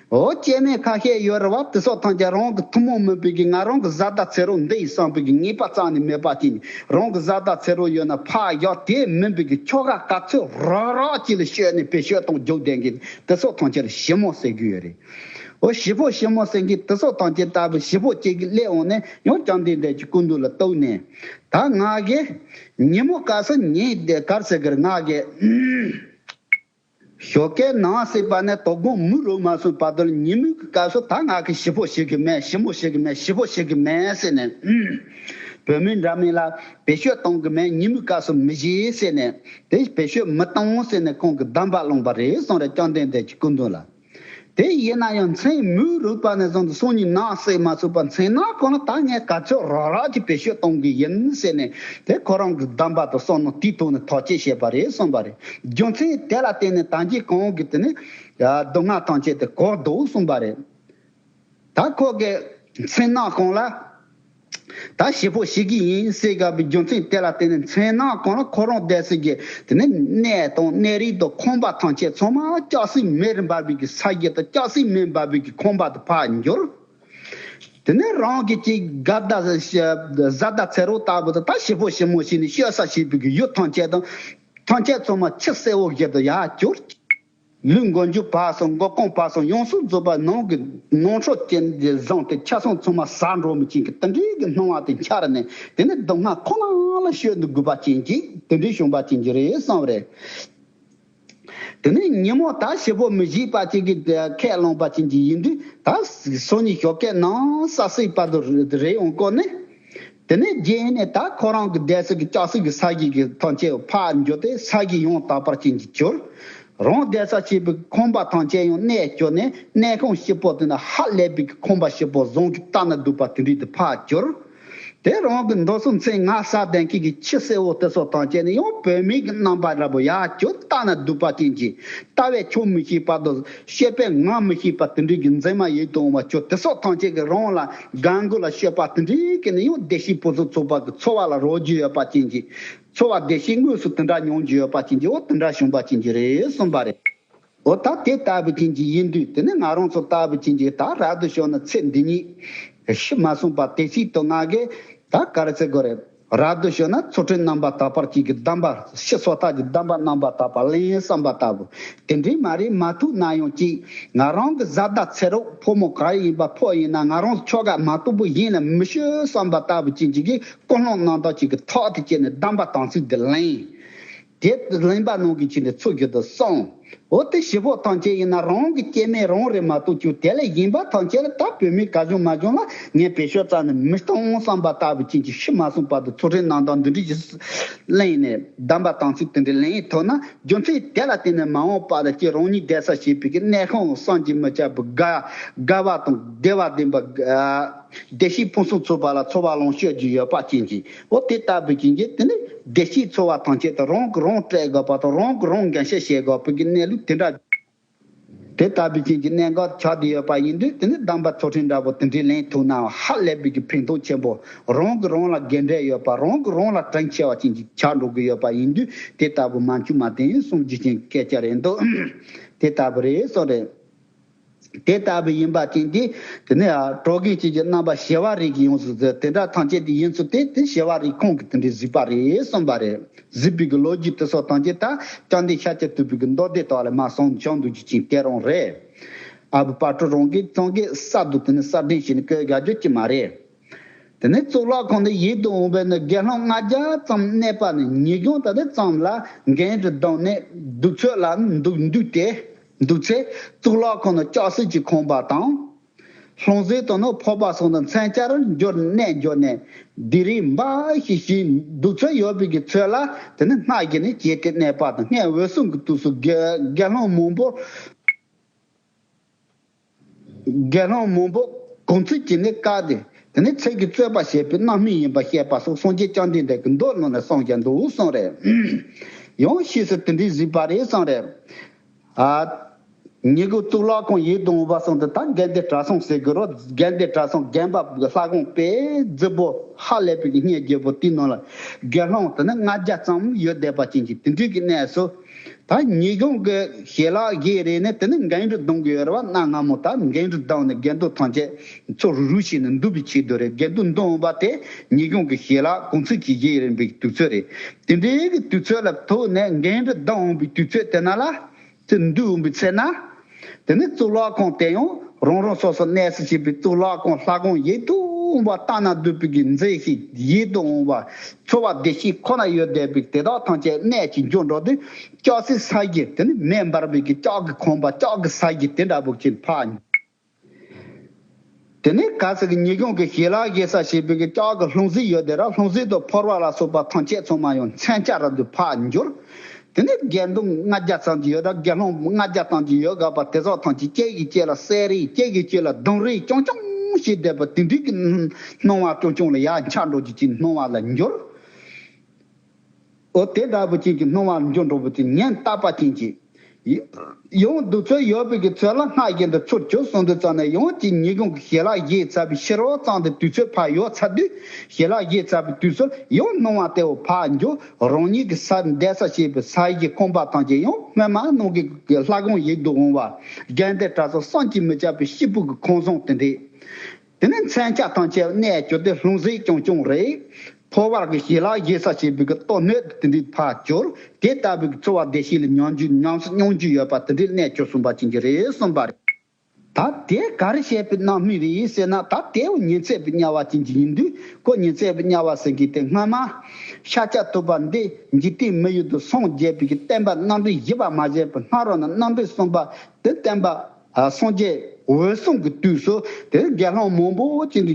འོ་སྐྱེ་དམན་ཁ་ཤས་ཡོད་རེད་བ། དེ་ཚོ་ཐམས་ཅད་རང་གི་ཐུན་མོང་མིན་པའི་གི་ང་རང་གི་བཟའ་ཟླ་ཚེ་རོགས་འདི་ཡིན་བསམ་པའི་གི་ངེས་པ་རྩ་ནས་མེད་པ་ཅིག་ནི་རང་གི་བཟའ་ཟླ་ཚེ་རོགས་ཡོད་ན་ཕར་བཞག་དེ་མིན་པའི་གི་ཁྱོ་ག་ག་ཚོད་རག་རག་ཅིག་ལ་སྤྱོད་ནས་བེད་སྤྱོད་གཏོང་རྒྱུག་བསྡད་མཁན་དེ་ཚོ་ཐམས་ཅད་ལ་བྱི་མོ་ཟེར་གྱི་ཡོད་རེད། འོ་བྱི་ཕོ་བྱི་མོ་ཟེར་མཁན་དེ་ཚོ་ཐམས་ཅད་ལྟ་བུ་བྱི་ཕོ་གཅིག་གི་སླེབས་འོང་ནས་ཡང་བཅོམ་ལྡན་འདས་ཀྱི་སྐུ་མདུན་ལ་གཏུགས་ནས་ད་ང་གིས་ཉིན་མོ་སྐབས་སུ་ཉིན་དེ་གར་ཟེར་གི་རེད། ང་གིས། ཞོགས་ཀས་ནངས་ཟེར་བ་ནས་དོ་དགོང་མུན་རུབ་མ་སོང་བར་དུ་ལ་ཉིན་མོའི་སྐབས་སུ་ད་ང་གི་བྱི་ཕོ་བྱེད་གི་མེད། བྱི་མོ་བྱེད་གི་མེད། བྱི་ཕོ་བྱེད་གི་མེད་ཟེར་ནས། བོད་མི་འདྲ་མིན་ལ་བེད་སྤྱོད་གཏོང་གི་མེད། ཉིན་མོའི་སྐབས་སུ་མི་བྱེད་ཟེར་ནས་དེ་བེད་སྤྱོད་མི་གཏོང་ཟེར་ནས་ཁོང་གི་གདམས་པ་བླངས་པ་རེད་གསུངས་རེད། བཅོམ་ལྡན་འདས་ཀྱི་སྐུ་མདུན་ལ། དེ་ཡིན་ན་ཡང་མཚན་མུན་རུབ་པ་ནས་བཟུང་སྟེ་སང་ཉིན་ནངས་ཟེར་མ་ཚུགས་པར་མཚན་ནངས་གང་ལ་ད་ངས་ག་ཚོད་རག་རག་གི་བེད་སྤྱོད་གཏོང་གི་ཡིན་ཟེར་ནས་དེ་ཁོ་རང་གི་གདམས་པ་དང་བསམ་མནོ་དེའི་ཐོག་ནས་ཐག་གཅོད་བྱས་པ་རེད་གསུངས་པ་རེད། རྒྱུ་མཚན་དེ་ལ་བརྟེན་ནས་ད་གིན་གོང་གི་དེ་ནི་སྡུག་བསྔལ་ཐམས་ཅད་དེ་གོ་འདུག་གསུངས་པ་རེད། ད་ཁོ་གིས་མཚན་ནངས་གང་ལ། ད་བྱི་ཕོ་བྱེད་གི་ཡིན་ཟེར་དགོས་པའི་རྒྱུ་མཚན་དེ་ལ་བརྟེན་ནས་མཚན་ནངས་གང་ལ་ཁོ་རང་བསྡད་ས་གི་དེ་ནི་གནས་དང་གནས་རིས་དང་ཁང་པ་ཐམས་ཅད་ཚང་མ་ལྕགས་སྲེག་མེ་རུ་འབར་བའི་གི་ས་གཞི་དང་ལྕགས་སྲེག་མེ་འབར་བའི་གི་ཁང་པ་དུ་ཕར་འགྱུར། དེ་ནས་རང་གི་ཅིག་དགའ་ཟླ་བཟའ་ཟླ་ཚེ་རོགས་ལྟ་བུ་དང་ད་ཞི་བོ་ཞི་མོ་ཞིག་ནས་སྐྱོ་ས་ཞེས་པའི་གི་ཡུལ་ཐམས་ཅད་དང་། ཐམས་ཅད་ཚང་མ་ཁྱི་སེར་བོ་བཞིན་དུ་ཡར་གྱུར། ལུས་མགོ་མཇུག་བར་གསུམ་མགོ་རྐང་བར་གསུམ་ཡོངས་སུ་རྫོགས་པ་ནང་གི་ནང་ཁྲོལ་ཅན་གྱི་བཟང་སྟེ་ཆ་ཚང་ཚང་མ་ཟ་འགྲོ་མི་ཅན་གྱི་དེ་འདྲའི་གི་སྣང་བ་དེ་འཆར་ནས། དེ་ནས་སྡུག་བསྔལ་ཁོ་ན་ལ་སྤྱོད་དུ་དགོས་པ་ཅན་གྱི་དེ་འདྲའི་བྱུང་བ་ཅན་གྱི་རེད་བསམ་རེད། དེ་ནས་ཉིན་མོ་ད་ཞི་བོ་མི་བཞེས་པ་ཅིག་གིས་ཁས་བླངས་པ་ཅན་གྱི་ཡིན་དུས། ད་སང་ཉིན་ཞོགས་ཀས་ནང་ས་སྲིད་བར་དུ་རེ་འོང་སྐོར་ནས། དེ་ནས་རྗེས་ནས་ད་ཁོ་རང་གི་བསྡད་ས་གི་ལྕགས་སྲེག་གི་ས་གཞི་གི་ཐམས་ཅད་ཕར་འགྱུར་ཏེ་ས་གཞི་ཡང་དག་པར་ཅན་གྱི་གྱུར། རང་བསྡད་ས་བྱས་པའི་ཁང་པ་ཐམས་ཅད་ཡང་གནས་གྱུར་ནས། གནས་ཁང་སྐྱིད་པོ་དེ་ན་ཧ་ལས་པའི་ཁང་པ་སྐྱིད་པོ་བཟང་གི་ལྟ་ན་སྡུག་པ་དེ་འདྲའི་དུ་ཕར་གྱུར། དེ་རང་གི་མདོ་སུམ་ཚན་ང་ས་ལྡན་མཁན་གྱི་ཁྱི་སེར་བོ་དེ་སོགས་ཐམས་ཅད་ནི་ཡང་བུད་མེད་ཀྱི་རྣམ་པ་འདྲ་པོ་ཡར་གྱུར། ལྟ་ན་སྡུག་པ་ཅན་གྱི་ལྟ་བས་ཆོག་མི་ཤེས་པ་དང་བཤད་པས་ངག་མི་ཤེས་པ་དེ་འདྲའི་གི་མཛེས་མ་ཡིད་དུ་འོང་བ་ཁྱོད་དེ་སོགས་ཐམས་ཅད་ཀྱིས་རང་ལ་དགའ་མགུ་ལ་སྤྱོད་པ་དེ་འདྲའི་གི་ནི་ཡང་བདེ་སྐྱིད་ཕུན་སུམ་ཚོགས་པ་གི་འཚོ་བ་ལ་རོལ་རྒྱུ་ཡོད་པ་ཅན་གྱི། འཚོ་བ་བདེ་སྐྱིད་དངོས་སུ་དེ་འདྲ་མྱོང་རྒྱུ་ཡོད་པ་ཅན་གྱི་འོ་དེ་འདྲ་བྱུང་བ་ཅན་གྱི་རེད་གསུངས་པ་རེད། འོ་ད་དེ་ལྟ་བུ་ཅན་གྱི་ཡིན་དུས། དེ་ནི་ང་རང་ཚོ་ལྟ་བུ་ཅན་གྱི་ད་རབ་ཏུ་བྱུང་ན་ཚེ་འདི་ཉིད་ཤི་མ་སོང་བར་དེ་སྲིད་དུ་ང་གིས་ད་ག་རེ་ཟེར་དགོས་རེད། རབ་ཏུ་བྱུང་ན་ཚུལ་ཁྲིམས་རྣམ་པར་དག་པར་གཅིག་གི་གདམས་པ་ཕྱི་སོ་ཐར་གྱི་གདམས་པ་རྣམ་པར་དག་པ་ལེན་བསམ་པ་ལྟ་བུ་དེ་འདྲའི་མ་རེད། མ་ཐུབ་ན་ཡང་གཅིག་ང་རང་གི་བཟའ་ཟླ་ཚེ་རོགས་ཕོ་མོ་ག་རེ་ཡིན་པ་ཕོ་ཡིན་ན་ང་རང་ཁྱོ་ག་མ་གཏོགས་པོ་གཞན་ལ་མི་ཤོད་བསམ་པ་ལྟ་བུ་ཅན་གཅིག་གིས་ཀུན་སློང་རྣམ་དག་ཅིག་གི་ཐོག་ཏུ་བསྐྱེད་ནས་གདམས་པ་དམ་ཚིག་འདི་ལེན། དེ་ལེན་པ་ནང་གི་ཆེད་དུ་ཚུལ་བཞིན་དུ་སོང་། འོ་དེ་ཞི་བོ་ཐམས་ཅད་ཡིན་ན་རང་གི་སྐྱེ་དམན་རང་རེད་མ་གཏོགས་ཁྱོད་དེ་ལས་གཞན་པ་ཐམས་ཅད་ལ་ད་བུད་མེད་ག་བྱུང་མ་བྱུང་ལ་ངས་བེད་སྤྱོད་རྩ་ནས་མི་གཏོང་བསམ་པ་ལྟ་བུ་ཅན་གྱི་ཤི་མ་སོང་བར་དུ་ཚུལ་ཁྲིམས་རྣམ་དག་འདི་འདྲ་ཞིག་ལེན་ནས་གདམས་པ་དམ་ཚིག་དེ་འདྲ་ལེན་ཐུབ་ན། རྒྱུ་མཚན་དེ་ལ་བརྟེན་ནས་མ་འོངས་པ་ལ་ཁྱེད་རང་ཉིད་བསྡད་ས་བྱེད་པའི་གི་གནས་ཁང་བསམ་གྱིས་མི་ཁྱབ་པའི་དགའ་དགའ་བ་དང་བདེ་བ་ལྡན་པ། བདེ་སྐྱིད་ཕུན་སུམ་ཚོགས་པ་ལ་འཚོ་བ་ལོངས་སྤྱོད་རྒྱུ་ཡོད་པ་ཅན་གྱི་འོ་དེ་ལྟ་བུ་ཅན་གྱི་དེ་ནི་བདེ་སྐྱིད་འཚོ་བ་ཐམས་ཅད་དུ་རང་གིས་རང་སྤྲད་དགོས་པ་དང་རང་གིས་རང་འགན་བཞེས་བྱེད་དགོས་པའི་གི་གནས་ལུགས་དེ་འདྲ། དེ་ལྟ་བུ་ཅན་གྱི་གནད་འགག་ཆགས་བསྡད་ཡོད་པ་ཡིན་དུས། དེ་ནི་གདམས་པ་ཚུལ་ཁྲིམས་འདྲ་པོ་དེ་འདྲའི་ལེན་ཐུབ་ན་ཧ་ལས་པའི་གི་ཕན་ཐོགས་ཆེན་པོ། རང་གིས་རང་ལ་འགན་འཁྲི་ཡོད་པ། རང་གིས་རང་ལ་དྲིན་ཆེ་བ་ཅན་གྱི་ཆགས་འགྲོ་གི་ཡོད་པ་ཡིན་དུས། དེ་ལྟ་བུ་མ་བྱུང་མ་བསྟན་གསུང་རྒྱུ་ཅན་སྐད་ཆ་རེད་འདུག་དེ་ལྟ་བུ་རེད་སོ་རེད། དེ་ལྟ་བུ་ཡིན་པ་ཅན་གྱི་དེ་ནས་ཨ་གྲོགས་རྒན་ཅན་གྱི་རྣམ་པ་ཞི་བ་རིགས་ཀྱི་ཡོངས་སུ་ཟེར་དེ་འདྲ་ཐམས་ཅད་དེ་ཡིན་ཚུལ་དེ་དེ་ཞི་བ་རིགས་ཁོང་གིས་དེ་འདྲའི་གཟིགས་པ་རེད་གསུངས་པ་རེད། གཟིགས་པའི་གི་ལོ་རྒྱུས་དེ་སོགས་ཐམས་ཅད་ད་བཅོམ་ལྡན་ཤཱཀྱ་ཐུབ་པའི་གི་མདོ་སྡེ་དག་ལས་མར་གསུངས་བྱུང་འདུག་རྒྱུ་ཅན་དེ་རང་རེད། ཨ་བུ་དཔལ་སྤྲུལ་རང་གིས་ཚང་གིས་གསར་དུ་དེ་ནས་གསར་འདོན་བྱས་ནས་བཀོད་རྒྱག་རྒྱུ་ཅི་མ་རེད། དེ་ནས་གཙུག་ལག་ཁང་དུ་ཡིད་དུ་འོང་བའི་ནི་དགེ་སློང་ལྔ་བརྒྱ་ཙམ་གནས་པ་ནི་ཉིན་གུང་དེ་ནས་ཙམ་ལ་འགན་དུ་བསྡམས་ནས་གདུགས་ཚོད་ལ་འདུག་འདུག་སྟེ། འདུག་ཚེ་གཙུག་ལག་ཁང་ནི་ལྕགས་སྲེག་གི་ཁང་པ་དང་། ལྷུང་བཟེད་དང་ནི་ཕོར་པ་སོགས་ནི་མཚོན་ཆར་གྱུར་གནས་གྱུར་ནས་དེ་རིང་འབའ་ཞིག་ཞིག་གདུགས་ཚོད་ཡོད་པའི་གི་ཚོད་ལ་དེ་ནི་སྔར་བཞིན་ནི་བྱས་ཏེ་གནས་པ་དང་། སྔར་འོད་སྲུང་གི་དུས་སུ་དགེ་དགེ་སློང་མང་པོ། དགེ་སློང་མང་པོ་གུང་ཚིགས་ཀྱི་ནི་བཀའ་དེ་དེ་ནི་ཚིག་གི་རྩོད་པ་བྱེད་པའི་རྣམ་སྨིན་ཡིན་པ་བཤད་པ་སོགས་སངས་རྒྱས་བཅོམ་ལྡན་འདས་ཀྱི་མདོ་ནང་ན་གསུངས་ཀྱང་འདུག་གསུངས་རེད། ཡང་ཕྱིས་སུ་དེ་འདྲའི་གཟིགས་པ་རེད་གསུངས་རེད། ཨ། ཉིན་གུང་གཙུག་ལག་ཁང་ཡིད་དུ་འོང་བ་གསུངས་ཏེ། ད་དགེ་འདུན་གྲྭ་ཚང་ཟེར་དགོས་རོགས། དགེ་འདུན་གྲྭ་ཚང་དགོན་པ་གི་ལྷ་ཁང་དཔེ་རྫིག་པོ་ཧ་ལས་པའི་གི་སྙིང་རྗེ་པོ་དེའི་ནང་ལ་དགེ་སློང་དེ་ནི་ལྔ་བརྒྱ་ཙམ་ཡོད་བསྡད་པ་ཅན་གྱི་དེ་འདྲའི་གི་གནས་སུ། ད་ཉིན་གུང་གི་ཞལ་ལག་བཞེས་རན་ནས་དེ་ནི་འགན་འཁྲི་འདང་གི་ཡོད་རེད་བ། གནའ་སྔ་མོ་ད་འགན་འཁྲི་འདང་ནས་དགེ་འདུན་ཐམས་ཅད་ཚུར་རུབ་བྱས་ནས་འདུ་བའི་ཆེད་དུ་རེད། དགེ་འདུན་འདང་འོང་བ་དེ་ཉིན་གུང་གི་ཞལ་ལག་གུང་ཚིགས་ཀྱི་བཞེས་རན་པའི་དུས་ཚོད་རེད། དེ་འདྲའི་གི་དུས་ཚོད་ལ་ཐུག་ནས་འགན་འཁྲི་འདང་འོང་བའི་དུས་ཚོད་དེ་ན་ལ། ཚེ་འདུས་འོང་བའི་ཚེ་ན། དེ་ནི་གཙུག་ལག་ཁང་དེ་ཡང་རང་རང་སོ་སོ་གནས་སུ་བྱས་པའི་གཙུག་ལག་ཁང་ལྷ་ཁང་ཡིད་དུ་འོང་བ་ལྟ་ན་སྡུག་པའི་གི་མཛེས་ཤིང་ཡིད་དུ་འོང་བ་འཚོ་བ་བདེ་སྐྱིད་ཁོ་ན་ཡོད་བསྡད་པའི་དེ་དག་ཐམས་ཅད་གནས་ཀྱི་འགྱུར་འགྲོ་དུས། ལྕགས་སྲེག་ས་གཞི་དེ་ནི་མེ་འབར་བའི་གི་ལྕགས་ཀྱི་ཁང་པ་ལྕགས་ཀྱི་ས་གཞི་དེ་འདྲ་པོ་ཅིག་ཕར། དེ་ནས་གལ་སྲིད་ཀྱི་ཉིན་གུང་གི་ཞལ་ལག་བཞེས་ས་བྱེད་པའི་གི་ལྕགས་ཀྱི་ལྷུང་བཟེད་ཡོད་དེ་ར། ལྷུང་བཟེད་དང་ཕོར་པ་ལ་སོགས་པ་ཐམས་ཅད་ཚང་མ་ཡང་མཚོན་ཆ་རབ་ཏུ་ཕར་འགྱུར། དེ་ནས་དགེ་འདུན་ལྔ་བརྒྱ་ཙམ་གྱི་ཡོད་ར། དགེ་སློང་ལྔ་བརྒྱ་ཙམ་གྱི་ཡོད་དགོས་པ་དེ་ཚོ་ཐམས་ཅད་གཅིག་གིས་གཅིག་ལ་བསད་རེས། གཅིག་གིས་གཅིག་ལ་རྡུང་རེས་རྐྱང་རྐྱང་བྱས་བསྡད་པ་དེ་འདྲའི་གི་སྣང་བ་རྐྱང་རྐྱང་ལ་ཡར་འཆར་འགྲོ་རྒྱུ་ཅིག་སྣང་བ་ལ་འགྱུར། འོ་དེ་འདྲ་པོ་ཅན་གྱི་སྣང་བ་འགྱུར་འགྲོ་བ་དེ་ཉན་བཏགས་པ་ཅན་གྱི། ཡ་ཡང་གདུགས་ཚོད་ཡོད་པའི་གི་ཚོད་ལ་སྔར་བཞིན་དུ་ཚུར་གྱུར་གསུངས་དུས་ཙམ་ནས། ཡང་གཅིག་ཉིན་གུང་གི་ཞལ་ལག་བཞེས་ཚར་བའི་ཕྱི་རོལ་ཙམ་དུ་དུས་ཚོད་ཕར་ཡོལ་ཚར་དུས། ཞལ་ལག་བཞེས་ཚར་བའི་དུས་ཚོད་ཡང་སྣང་བ་དེ་བོ་ཕར་འགྱུར། རང་ཉིད་ཀྱི་ས་འདས་ས་བྱས་པའི་ས་ཡི་ཁང་པ་ཐམས་ཅད་ཡང་སྔོན་མ་ནང་གི་ལྷ་ཁང་ཡིད་དུ་འོང་བ། དགེ་འདུན་གྲྭ་ཚང་བསམ་གྱིས་མི་ཁྱབ་པའི་སྐྱིད་པོ་གི་ཁང་བཟང་དེ་འདྲས། དེ་ནས་མཚོན་ཆ་ཐམས་ཅད་གནས་གྱུར་ཏེ་ལྷུང་བཟེད་རྐྱང་རྐྱང་རེད། ཕོ་བར་གྱི་ཞལ་ལག་བཞེས་ས་བྱེད་པའི་གི་ལྟོ་སྣོད་དེ་འདྲའི་ཕར་གྱུར། དེ་ལྟ་བུའི་གི་འཚོ་བ་བདེ་སྐྱིད་ལ་ཉམས་རྒྱུ་ཉམས་སུ་མྱོང་རྒྱུ་ཡོད་པ་དེ་འདྲའི་གནས་གྱུར་གསུངས་པ་ཅན་གྱི་རེད་གསུངས་པ་རེད། ད་དེ་ག་རེ་བྱས་པའི་རྣམ་སྨིན་རེད་ཟེར་ན། ད་དེའོ་ཉི་ཚེ་བའི་དམྱལ་བ་ཅན་གྱི་ཡིན་དུས། ཁོ་ཉི་ཚེ་བའི་དམྱལ་བ་ཟེར་མཁན་དེ་སྔ་མ་ཤཱཀྱ་ཐུབ་པ་འདི་འཇིག་རྟེན་མི་ཡུལ་དུ་སངས་རྒྱས་པའི་གི་བསྟན་པ་རྣམ་འདྲེན་བཞི་པ་མ་བྱས་པའི་སྔ་རོལ་ན་རྣམ་འདྲེན་གསུམ་པ་དེ་བསྟན་པ་ཨ་སངས་རྒྱས་འོད་སྲུང་གི་དུས་སུ་དེ་དགེ་སློང་མང་པོ་ཅིག་གི་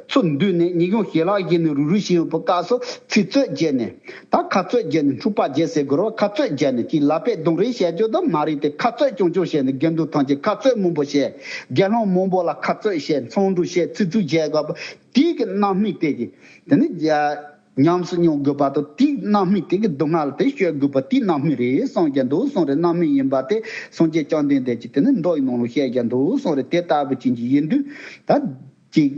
ཚུར་འདུས་ནས་ཉིན་གུང་ཞལ་ལག་བཞེས་ནས་རུབ་རུབ་བྱས་ཡོང་བའི་སྐབས་སུ་ཚིག་རྩོད་བརྒྱབ་ནས། ད་ཁ་རྩོད་བརྒྱབ་ནས་འཁྲུག་པ་བརྒྱབ་ཟེར་དགོས་རེད། ཁ་རྩོད་བརྒྱབ་ནས་ཅིག་ལག་པས་རྡུང་རེས་བྱས་རྒྱུ་དང་མ་རེད་དེ། ཁ་རྩོད་རྐྱང་རྐྱང་བྱས་ནས་དགེ་འདུན་ཐམས་ཅད་ཁ་རྩོད་མང་པོ་བྱས། དགེ་སློང་མང་པོ་ལ་ཁ་རྩོད་བྱས། མཚང་འབྲུ་བྱས། ཚིག་རྩུབ་བྱས་དགོས་པ་དེའི་གི་རྣམ་སྨིན་དེ་གི་དེ་ནི་ཉམས་སུ་མྱོང་དགོས་པ་དང་། དེའི་རྣམ་སྨིན་དེ་གི་སྡུག་བསྔལ་དེ་སྤྱོད་དགོས་པ་དེའི་རྣམ་སྨིན་རེད་གསུངས་ཀྱང་འདུག་གསུངས་རེད། རྣམ་སྨིན་ཡིན་པ་དེ་སངས་རྒྱས་བཅོམ་ལྡན་འདས་ཀྱིས་དེ་ནི་མདོ་ཡི་ནང་ལ་བཤད་ཀྱང་འདུག་གསུངས་རེད། དེ་ལྟ་བུ་ཅན་གྱི་ཡིན་དུས་ད་ཅིག་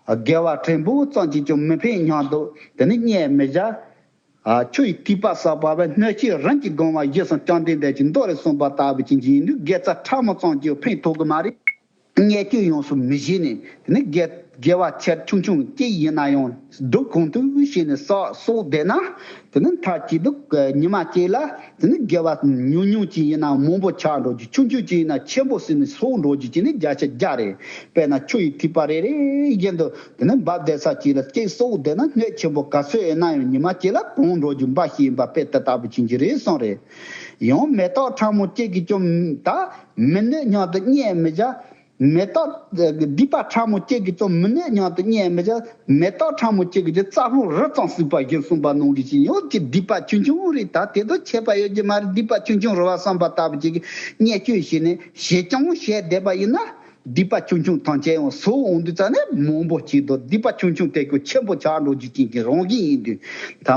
དགེ་བ་ཕྲན་བུ་ཙམ་གྱིས་ཀྱང་མི་ཕན་སྙམ་དུ་དེ་ནི་བརྙས་མི་བྱ། ཆུ་ཡི་ཐིགས་པ་བསགས་པ་བས། སྣོད་ཆེན་རིམ་གྱིས་གང་བ་བཞི་གསུངས། བཅོམ་ལྡན་འདས་ཀྱིས་མདོ་ལས་གསུངས་པ་ལྟ་བུ་ཅན་གྱི་ཡིན་དུས། དགེ་རྩ་ཕྲ་མོ་ཙམ་གྱིས་ཕན་ཐོགས་ཀྱི་མ་རེད། བརྙས་བཅོས་ཡོངས་སུ་མི་བྱེད་ནས། དེ་ནི་དགེ་དགེ་བ་ཆེ་ཆུང་ཆུང་གཅིག་ཡིན་ན་ཡང་སྡུག་གང་ཐུབ་བྱས་ནས་བསགས་གསོག་བསྡད་ན། དེ་ནི་མཐར་གྱིས་དུ་ཉི་མ་གཅིག་ལ་དེ་ནི་དགེ་བ་ཉུང་ཉུང་ཅིག་ཡིན་ན་མང་པོ་ཆགས་འགྲོ་རྒྱུ། ཆུང་ཆུང་ཅིག་ཡིན་ན་ཆེན་པོ་ཟིན་ནས་གསོག་འགྲོ་རྒྱུ་བྱས་ནས་བརྒྱ་ཆ་བརྒྱ་རེད། དཔེར་ན་ཆུ་ཡི་ཐིགས་པ་རེ་རེ་བཞིན་དུ་དེ་ནི་འབབ་བསྡད་ས་གཅིག་ལ་གཅིག་གསོག་བསྡད་ན། སྣོད་ཆེན་པོ་ག་ཚོད་ཡིན་ན་ཡང་ཉི་མ་གཅིག་ལ་གང་འགྲོ་རྒྱུ་འབའ་ཞིག་ཡིན་པ་དཔེ་དེ་ལྟ་བུ་ཅན་གྱི་རེད་གསུངས་རེད། ཡང་མེ་སྟག་ཕྲ་མོ་གཅིག་གིས་ཀྱང་ད་མི་གནོད་སྙམ་དུ་བརྙས་མི་བྱ། མེ་སྟག་སྡིག་པ་ཕྲ་མོ་གཅིག་གིས་ཀྱང་མི་གནོད་སྙམ་དུ་བརྙས་མི་བྱ། མེ་སྟག་ཕྲ་མོ་གཅིག་གིས་ཀྱང་རྩྭ་ཕུང་རི་ཙམ་ཟུག་པ་བཞིན་གསུངས་པ་ནང་བཞིན་ཅིག་ཡང་ཅིག་སྡིག་པ་ཆུང་ཆུང་རེད། ད་དེ་དང་ཁྱད་པར་ཡོད་ཀྱི་མ་རེད། སྡིག་པ་ཆུང་ཆུང་རེད་བ་བསམ་པ་ལྟ་བུ་ཅིག་གིས་བརྙས་བཅོས་བྱས་ནས་ཞེ་ཅང་བྱས་བསྡད་པ་ཡིན་ན། སྡིག་པ་ཆུང་ཆུང་ཐམས་ཅད་ཡང་གསོག་འོང་དུས་ཙ་ནས་མང་པོ་སྐྱེས་འདུག་སྡིག་པ་ཆུང་ཆུང་དེ་ཀོ་ཆེན་པོ་ཆགས་འགྲོ་རྒྱུ་ཅན་གྱི་རང་བཞིན་ཡིན་དུས། ད་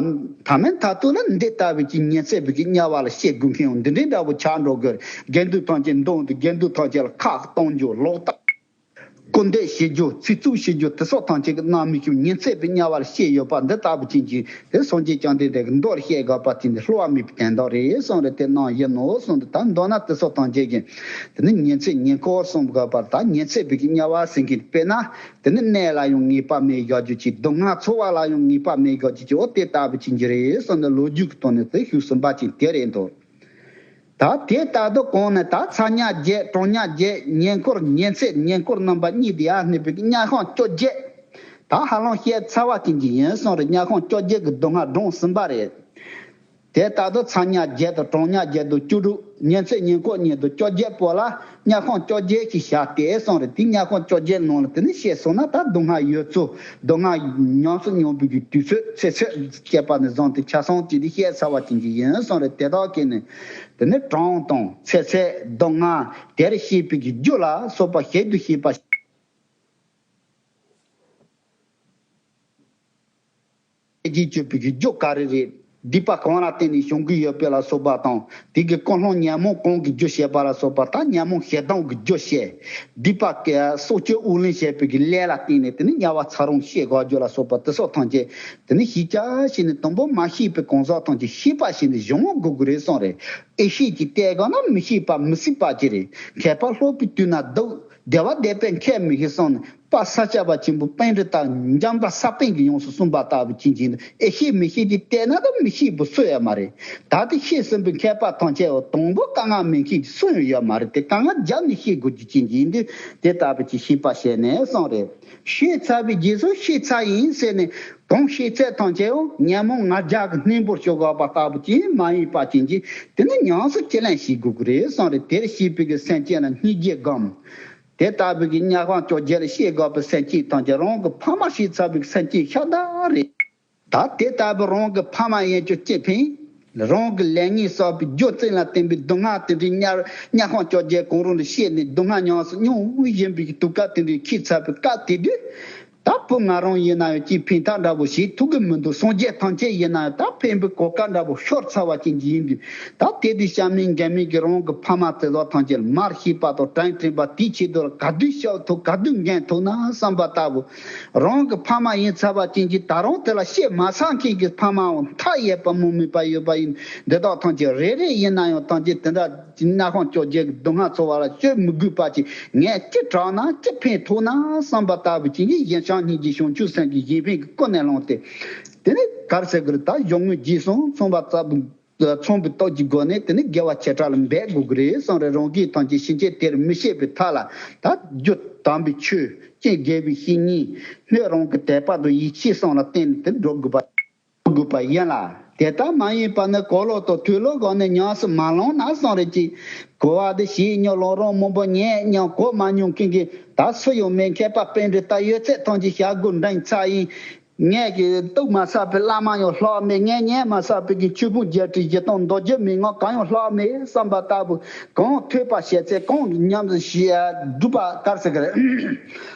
ད་མེད་མཐའ་ཐུག་ལ་འདི་ལྟ་བུའི་ཅིག་ཉི་ཚེ་བའི་གི་དམྱལ་བ་ལ་སྐྱེ་དགོས་མཁན་ཡང་འདི་འདྲའི་འདྲ་བོ་ཆགས་འགྲོ་དགོས། དགེ་འདུན་ཐམས་ཅད་འདོན་དུས་དགེ་འདུན་ཐམས་ཅད་ལ་ཁ་གཏོང་རྒྱུ། ལོག་ལྟ། སྐུར་འདེབས་བྱེད་རྒྱུ། ཚིག་རྩུབ་བྱེད་རྒྱུ། དེ་སོགས་ཐམས་ཅད་ཀྱི་རྣམ་སྨིན་གྱིས་ཉི་ཚེ་བའི་དམྱལ་བ་ལ་སྐྱེས་ཡོད་པ་འདི་ལྟ་བུ་ཅན་གྱི་དེ་སངས་རྒྱས་བཅོམ་ལྡན་འདས་ཀྱིས་མདོར་བཤད་དགོས་པ་དེ་འདི་བསླུ་བ་མེད་པའི་དོན་དག་རེད་གསུངས་རེད། དེ་རྣམ་བཞིན་ནོ་གསུངས་ཏེ། ད་མདོར་ན་དེ་སོགས་ཐམས་ཅད་ཀྱི་དེ་ནི་ཉི་ཚེ་ཉེ་འཁོར་གསུངས་དགོས་པ། ད་ཉི་ཚེ་བའི་གི་དམྱལ་བ་ཟེར་མཁན་དཔེར་ན་དེ་ནི་གནས་ལ་ཡང་ངེས་པ་མེད་བཞག་རྒྱུ་ཅིག་སྡུག་བསྔལ་ཚོར་བ་ལ་ཡང་ངེས་པ་མེད་བཞག་རྒྱུ་ཅིག་འོ་དེ་ལྟ་བུ་ཅན་གྱི་རེད་གསུངས་ནས་ལོ་རྒྱུས་ཀྱི་ཐོག་ནས་དེ་ཞུས་ཟིན་པ་ཅིག་དེ་རེད་འདུག་ད་དེ་ལྟར་དུ་གོང་ནས་ད་ཚ་དམྱལ་བརྒྱད། གྲང་དམྱལ་བརྒྱད། ཉེ་འཁོར་ཉི་ཚེ་ཉེ་འཁོར་རྣམ་པ་གཉིས་དེ་ཡར་སྣེ་བོད་ཀྱི་དམྱལ་ཁམས་བཅོ་བརྒྱད། ད་ཧ་ལམ་བཤད་ཚར་བ་ཅན་གྱི་ཡིན་གསུངས་རེད། དམྱལ་ཁམས་བཅོ་བརྒྱད་ཀྱི་སྡུག་བསྔལ་བགྲངས་ཟིན་པ་རེད། དེ་ལྟར་དུ་ཚ་དམྱལ་བརྒྱད་དང་གྲང་དམྱལ་བརྒྱད་དང་བཅུ་དྲུག་ཉི་ཚེ་ཉེ་འཁོར་གཉིས་དང་བཅོ་བརྒྱད་པོ་ལ་དམྱལ་ཁམས་བཅོ་བརྒྱད་ཅེས་བྱ་སྟེ་གསུངས་རེད། དེ་དམྱལ་ཁམས་བཅོ་བརྒྱད་ནང་ལ་དེ་ནི་བཤད་སོང་ན་ད་སྡུག་བསྔལ་ཡོད་ཚུལ། སྡུག་བསྔལ་ཉམས་སུ་མྱོང་བའི་གི་དུས་ཚོད་ཚེ་ཚད་བཅས་པ་ནས་བཟུང་སྟེ་ཆ་ཚང་གཅིག་དེ་བཤད་ཚར་བ་ཅན་གྱི་ཡིན་གསུངས་རེད། དེ་དག་གིས་ནི་དེ་ནི་གྲངས་དང་ཚེ་ཚད། སྡུག་བསྔལ། དེར་སྐྱེས་པའི་གི་རྒྱུ་ལ་སོགས་པ་ཞིབ་ཏུ་ཤེས་པ། ཀྱི་སྤྱོད་པའི་གི་རྒྱུ་ག་རེ་རེད། སྡིག་པ་གང་ལ་བརྟེན་ནས་བྱུང་གི་ཡོད་པ་ལ་སོགས་པ་དང་། དེ་གི་ཀུན་སློང་ཉོན་མོངས་གང་གི་རྒྱུ་བྱས་པ་ལ་སོགས་པ་དང་། ཉོན་མོངས་ཞེ་སྡང་གི་རྒྱུ་བྱས། སྡིག་པ་གི་སྲོག་གཅོད་དབུགས་ལེན་བྱས་པའི་གི་ལས་ལ་བརྟེན་ནས་དེ་ནི་དམྱལ་བ་ཚ་གྲང་སྐྱེ་དགོས་རྒྱུ་ལ་སོགས་པ་དེ་སོགས་ཐམས་ཅད་དེ་ནི་ཤེས་བྱ་བྱས་ནས་དང་པོ་མ་ཤེས་པའི་གང་ཟག་ཐམས་ཅད་ཤེས་པ་བྱས་ནས་སྦྱང་དགོས་ཀྱི་རེད་གསུངས་རེད། ཨེ་ཤེས་ཀྱི་ལྟས་གང་ན་མི་ཤེས་པ་མི་སྲིད་པ་ཅིག་རེད། མཁས་པ་སློབ་པའི་དུས་ན་སྡུག་བདེ་བ་བདེ་བས་མཁས་མི་ཤེས་གསུངས་ནས། དཔལ་ས་སྐྱ་པ་ཆེན་པོ་པཎྜི་ཏ་འཇམ་དཔལ་ས་པཎ་གྱིས་ཡོངས་སུ་གསུངས་པ་ལྟ་བུ་ཅན་གྱི་ཨེ་ཤེས་མི་ཤེས་ཀྱི་ལྟས་ན་ད་མི་ཤེས་པ་སུ་ཡང་མ་རེད། ད་དེ་ཤེས་ཟིན་པའི་མཁས་པ་ཐམས་ཅད་འོ་དང་པོ་དཀའ་ངལ་མི་མཁས་ཀྱི་སུ་ཡང་ཡོད་མ་རེད། དེ་དཀའ་ངལ་རྒྱབ་ནས་ཤེས་དགོས་རྒྱུ་ཅན་གྱི་ཡིན་དུས་དེ་ལྟ་བུ་ཅིག་ཤེས་པ་བྱས་ནས་གསུངས་རེད། ཤེས་ཚར་བའི་རྗེས་སུ་ཤེས་ཚར་ཡིན་ཟེར་ནས་གང་ཤེས་ཚད་ཐམས་ཅད་འོ་ཉོན་མོངས་ང་རྒྱལ་གྱི་སྣེ་མོར་ཤོར་དགོས་པ་ལྟ་བུ་ཅན་མ་ཡིན་པ་ཅན་གྱི་དེ་ནི་ཉམས་སུ་ཅི་ལེན་ཤེས་དགོས་ཀྱི་རེད་གསུངས་རེད། དེར་སྐྱེས་པའི་གི་སེམས་ཅན་ལ་སྙིང་རྗེ་སྒོམ། དེ་ལྟ་བུའི་གི་དམྱལ་ཁམས་བཅོ་བརྒྱད་ལ་སྐྱེ་དགོས་པའི་སེམས་ཅན་ཐམས་ཅད་རང་གི་ཕ་མ་ཤི་ཚར་བའི་སེམས་ཅན་ཤ་སྟག་རེད། ད་དེ་ལྟ་བུ་རང་གི་ཕ་མ་ཡིན་ཀྱང་ཅི་ཕན། རང་གི་ལས་ངན་བསགས་པའི་རྒྱུ་མཚན་ལ་བརྟེན་པའི་སྡུག་བསྔལ་དེ་འདྲའི་དམྱལ་དམྱལ་ཁམས་བཅོ་བརྒྱད་གང་རུང་ལ་སྐྱེས་ནས་སྡུག་བསྔལ་ཉམས་སུ་མྱོང་བཞིན་པའི་གི་དུས་སྐབས་དེ་འདྲའི་འཁེལ་ཚར་བའི་སྐབས་དེ་དུས། ད་བུ་ང་རང་ཡིན་ན་ཡང་ཅིག་ཕན་ཐབས་འདྲ་པོ་བྱེད་ཐུབ་ཀྱི་མི་འདུག་སངས་རྒྱས་ཐམས་ཅད་ཡིན་ན་ཡང་ད་ཕན་པའི་གོ་སྐབས་འདྲ་པོ་ཤོར་ཚར་བ་ཅན་གྱི་ཡིན་དུས། ད་དེ་དུས་ཤ་མེད་འགལ་མེད་ཀྱི་རང་གི་ཕ་མ་དེ་ཚོ་ཐམས་ཅད་མར་ཤེས་པ་དང་དྲིན་དྲན་པ་དེའི་ཆེད་དུ་ལ་ག་དུས་བཤད་ཐུབ་ག་དུས་འགན་ཐུབ་ན་བསམ་པ་ལྟ་བུ། རང་གི་ཕ་མ་ཡིན་ཚར་བ་ཅན་གྱི་ད་རུང་དེ་ལ་བཤད་མ་ཚར་མཁན་གྱི་ཕ་མའང་མཐའ་ཡས་པ་མུ་མེད་པ་ཡོད་པ་ཡིན། འདི་དག་ཐམས་ཅད་རེ་རེ་ཡིན་ན་ཡང་ཐམས་ཅད་དེ་འདྲ་སྣ་ཁུང་བཅོ་བརྒྱད་ཀྱི་སྡུག་བསྔལ་ཚོར་བ་ལ་སྤྱོད་མི་དགོས་པ་ཅིག་ངས་ཅི་དྲག་ན་ཅི་ཕན་ཐོགས་ན་བསམ་པ་ལྟ་བུ་ཅན་གྱི་གཞན་བྱམས་སྙིང་རྗེ་བྱང་ཆུབ་སེམས་ཀྱི་གཞན་ཕན་གྱི་ཀུན་ནས་བསླངས་ཏེ། དེ་ནས་ག་རེ་ཟེར་གི་རེད། ད་གཞུང་དངོས་རྗེས་སུ་མཚུངས་པ་ཙམ་མཚུངས་པའི་སྟོབས་ཀྱི་སྒོ་ནས་དེ་ནས་དགེ་བ་ཆེ་ཕྲ་ལ་འབད་དགོས་ཀྱི་རེད་བསམ་རེད། རང་གིས་ཐམས་ཅད་ཕྱིན་ཆད་དེར་མི་སྐྱེ་བའི་ཐབས་ལ་ད་རྒྱུ་དམ་པའི་ཆོས་ཅན་དགེ་བའི་བཤེས་གཉེན་སྣོད་རང་གི་དད་པ་དང་ཡིད་ཆེས་གསུམ་ལ་བརྟེན་ནས་དེ་འགྲོ་དགོས་པ། དགོས་པ་ཡིན་ལ། དེ་ལྟར་མ་ཡིན་པ་ནི་གོ་ལོག་དང་ཐོས་ལོག་སྒོ་ནས་ཉམས་སུ་མ་བླངས་ན་བསམ་རེད་ཀྱི། གོ་བ་འདི་བྱས་མྱོང་ལམ་རིམ་མང་པོ་ཉན་མྱོང་གོ་མ་མྱོང་མཁན་གྱི་ད་སུ་ཡང་མེད། མཁས་པ་པཎྜི་ཏ་ཡོད་ཚད་ཐམས་ཅད་བྱ་རྒོད་འདྲེན་ཚར་ཡིན། ངས་ཀྱི་གཏུག་མ་ཟ་བའི་བླ་མ་ཡང་ལྷག་མེད། ངས་ཉན་མ་ཟ་བའི་གི་ཆོས་ཕུང་བརྒྱད་ཁྲི་བཞི་སྟོང་མདོ་རྒྱུད་མན་ངག་གང་ཡང་ལྷག་མེད་བསམ་པ་ལྟ་བུ། གང་ཐོས་པ་བྱས་ཚད་གང་ཉམས་སུ་བཞེས་སྒྲུབ་པ་གར་ཟེར་གི་རེད།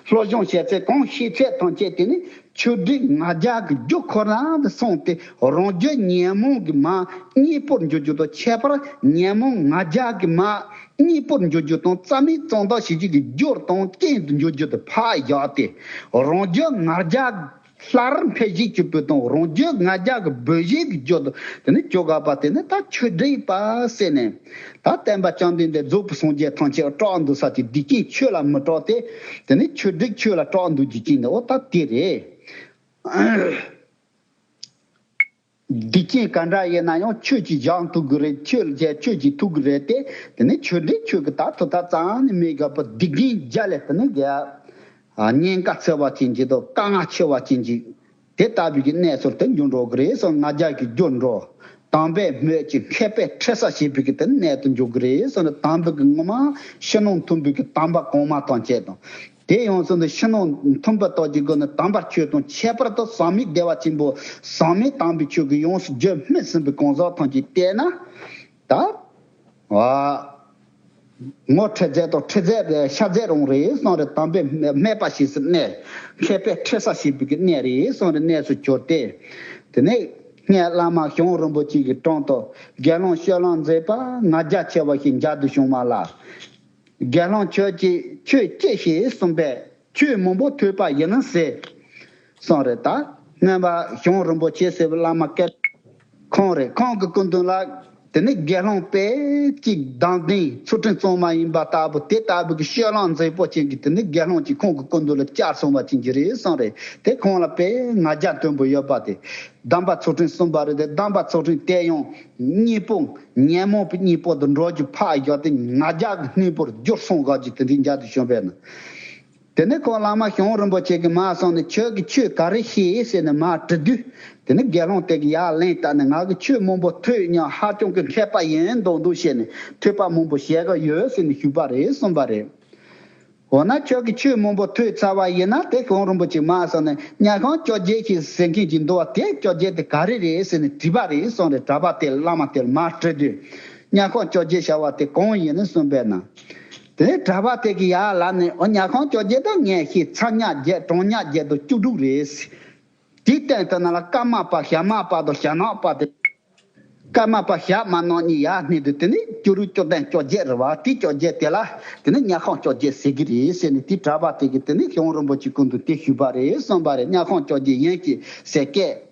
སློབ་སྦྱོང་བྱས་ཚད་གང་ཤེས་ཚད་ཐམས་ཅད་དེ་ནི་ཆོས་དྲུག་ང་རྒྱལ་གྱི་རྒྱུ་ཁོ་ན་དུ་སོང་སྟེ་རང་རྒྱུད་ཉོན་མོངས་ཀྱི་མར་གཉེན་པོར་འགྱུར་རྒྱུ་དང་ཁྱད་པར་ཉོན་མོངས་ང་རྒྱལ་གྱི་མར་གཉེན་པོར་འགྱུར་རྒྱུ་དང་རྩ་མེད་གཙང་དག་བྱེད་རྒྱུ་གི་རྒྱུར་དང་རྐྱེན་དུ་འགྱུར་རྒྱུ་དུ་ཕར་བཞག་སྟེ། རང་རྒྱུད་ང་རྒྱལ་སླར་འཕེལ་བྱེད་ཀྱི་བུ་དང་རང་རྒྱུད་ང་རྒྱལ་གྱི་བུ་བཞི་གི་རྒྱུ་དང་དེ་ནི་བཅོ་དགའ་པ་དེ་ནི་ད་ཆོས་སྒྲིག་པ་ཟེར་ནས། ད་བསྟན་པ་བཅོམ་ལྡན་འདས་རྫོགས་པའི་སངས་རྒྱས་ཐམས་ཅད་སྐྲག་འདུག་ས་ཀྱི་སྡིག་ཅན་ཆོས་ལ་མི་སྐྲག་སྟེ། དེ་ནི་ཆོས་སྒྲིག་ཆོས་ལ་སྐྲག་འདུག་རྒྱུ་ཅན་ནི་འོ་ད་དེ་རེད། སྡིག་ཅན་ག་འདྲ་ཡིན་ན་ཡང་ཆོས་ཀྱིས་སྦྱང་ཐུབ་ཀྱི་རེད། ཆོས་ལ་ཆོས་ཀྱིས་ཐུབ་ཀྱི་རེད་དེ། དེ་ནི་ཆོས་འབྲེལ་ཆོས་ཀྱི་ད་ཐུབ་ཐབས་རྩ་ནས་མེད་དགོས་པ་སྡིག་ཅན་བརྒྱ་ལས་དེ་ནི་ག་ཉེན་ཁ་ཚ་བ་ཅན་གྱི་དང་དཀའ་ངལ་ཆེ་བ་ཅན་གྱི་དེ་ལྟ་བུའི་གི་གནས་ཚུལ་དུ་འགྱུར་འགྲོ་གི་རེད་ཟེར། ང་རྒྱལ་གྱི་རྒྱུར་འགྲོ། དམ་པས་སྨོད་ཅིང་མཁས་པས་ཁྲེལ་ས་བྱེད་པའི་གི་དེ་གནས་དུ་འགྱུར་གི་རེད་ཟེར་ནས། དམ་པའི་གི་ངོ་མ་ཕྱི་ནང་མཐུན་པའི་གི་དམ་པ་གོང་མ་ཐམས་ཅད་དང་། དེ་ཡོངས་སུ་འདི་ཕྱི་ནང་མཐུན་པ་དག་གི་སྒོ་ནས་དམ་པ་ཆོས་དང་ཁྱད་པར་དུ་ཟག་མེད་བདེ་བ་ཆེན་པོ་ཟག་མེད་དམ་པའི་ཆོས་ཀྱི་ཡོངས་སུ་རྒྱུད་སྨིན་ཟིན་པའི་གང་ཟག་ཐམས་ཅད་བལྟས་ན། ད་ཨ་ངོ་ཁྲེལ་མཛད་དང་ཁྲེལ་མཛད་ཤ་མཛད་རང་རེད་གསུངས་རེད། དམ་པས་སྨད་པ་ཞེས་སུ་གནས། མཁས་པས་ཁྲེལ་ས་བྱེད་པའི་གི་གནས་རེད་གསུངས་རེད། གནས་སུ་གྱུར་ཏེ། དེ་ནས་སྔས་བླ་མ་གཞུང་རིན་པོ་ཆེ་གི་དྲུང་དུ་དགེ་སློང་སྤྱོད་ལམ་མཛེས་པ་ང་རྒྱལ་ཆེ་བ་ཞིག་མཇལ་དུ་བྱུང་བ་ལ། དགེ་སློང་ཁྱོད་ཀྱིས་ཆོས་ཅི་ཞིག་གསུངས་པས་ཆོས་མང་པོ་ཐོས་པ་ཡིན་ཟེར་གསུངས་རེད། ད་སྔོན་མ་གཞུང་རིན་པོ་ཆེ་ཟེར་བའི་བླ་མ་སྐལ་ཁོང་རེད། ཁོང་གི་སྐུ་མདུན་ལ་དེ་ནི་དགེ་སློང་དཔེ་གཅིག་དང་ལྡན་ཚུལ་ཁྲིམས་གཙང་མ་ཡིན་པ་ལྟ་བུ་དེ་ལྟ་བུ་གི་སྤྱོད་ལམ་མཛེས་པོ་ཅན་གྱི་དེ་ནི་དགེ་སློང་གཅིག་ཁོང་གི་སྐུ་མདུན་ལ་བཅར་སོང་བ་ཅན་གྱི་རེད་གསུངས་རེད། དེ་ཁོང་ལ་དཔེ་ང་རྒྱལ་མཐོན་པོ་ཡོད་པ་དེ། སྡོམ་པ་ཚུལ་ཁྲིམས་གསུམ་པ་རེད་དེ། སྡོམ་པ་ཚུལ་ཁྲིམས་དེ་ཡང་གཉེན་པོ་ཉོན་མོངས་པའི་གཉེན་པོ་དུ་འགྲོ་རྒྱུ་ཕར་བཞག་སྟེ་ང་རྒྱལ་གྱི་གཉེན་པོར་འགྱུར་སོང་ག་ཅིག་དེ་འདྲའི་མཇལ་དུ་བྱུང་བས་ན། དེ་ནས་ཁོང་བླ་མ་གཞུང་རིན་པོ་ཆེ་གིས་མར་སོང་ནས་ཁྱོད་ཀྱིས་ཆོས་ག་རེ་ཤེས་ཟེར་ནས་མར་དྲི་དུས། དེ་ནས་དགེ་སློང་དེ་གིས་ཡར་ལན་བཏབ་ནས་ང་གིས་ཆོས་མང་པོ་ཐོས་མྱོང་ཧ་ཅང་གི་མཁས་པ་ཡིན་མདོག་མདོག་བྱས་ནས་ཐོས་པ་མང་པོ་བྱེད་ཀྱི་ཡོད་ཟེར་ནས་ཞུས་པ་རེད་གསུངས་པ་རེད། འོ་ན་ཁྱོད་ཀྱིས་ཆོས་མང་པོ་ཐོས་ཚར་བ་ཡིན་ན་དེ་གཞུང་རིན་པོ་ཆེ་མར་སོང་ནས་དམྱལ་ཁམས་བཅོ་བརྒྱད་ཞེས་ཟེར་མཁན་ཅིག་འདུག་བ། དེ་བཅོ་བརྒྱད་དེ་ག་རེ་རེད་ཟེར་ནས་དྲིས་པ་རེད་གསུངས་རེད། གྲྭ་པ་དེ་བླ་མ་དེར་མར་དྲིས་དུས། དམྱལ་ཁམས་བཅོ་བརྒྱད་བྱ་བ་དེ་གང་ཡིན་ནས་གསུངས་པས་ན། དེ་གྲྭ་པ་དེ་གིས་ཡར་ལབ་ནས་འོ་དམྱལ་ཁམས་བཅོ་བརྒྱད་དང་ངས་ཤེས། ཚ་དམྱལ་བརྒྱད་གྲང་དམྱལ་བརྒྱད་དང་བཅུ་དྲུག་རེད། དེའི་སྟེང་དུ་ན་ལ་ཀརྨ་པ་ཞྭ་དམར་པ་དང་ཞྭ་ནག་པ་དེ། ཀརྨ་པ་ཞྭ་དམར་ནག་གཉིས་ཡར་སྣེ་དུ་དེ་ནི་བཅུ་དྲུག་བཅུ་བདུན་བཅོ་བརྒྱད་རེད་བ། དེ་བཅོ་བརྒྱད་དེ་ལ་དེ་ནི་དམྱལ་ཁམས་བཅོ་བརྒྱད་ཟེར་གི་རེད་ཟེར་ནས་དེ་གྲྭ་པ་དེ་གིས་དེ་ནི་གཞུང་རིན་པོ་ཆེ་སྐུ་མདུན་དེ་ཞུས་པ་རེད་གསུངས་པ་རེད། དམྱལ་ཁམས་བཅོ་བརྒྱད་ཡིན་གྱི་ཟེར་སྐད།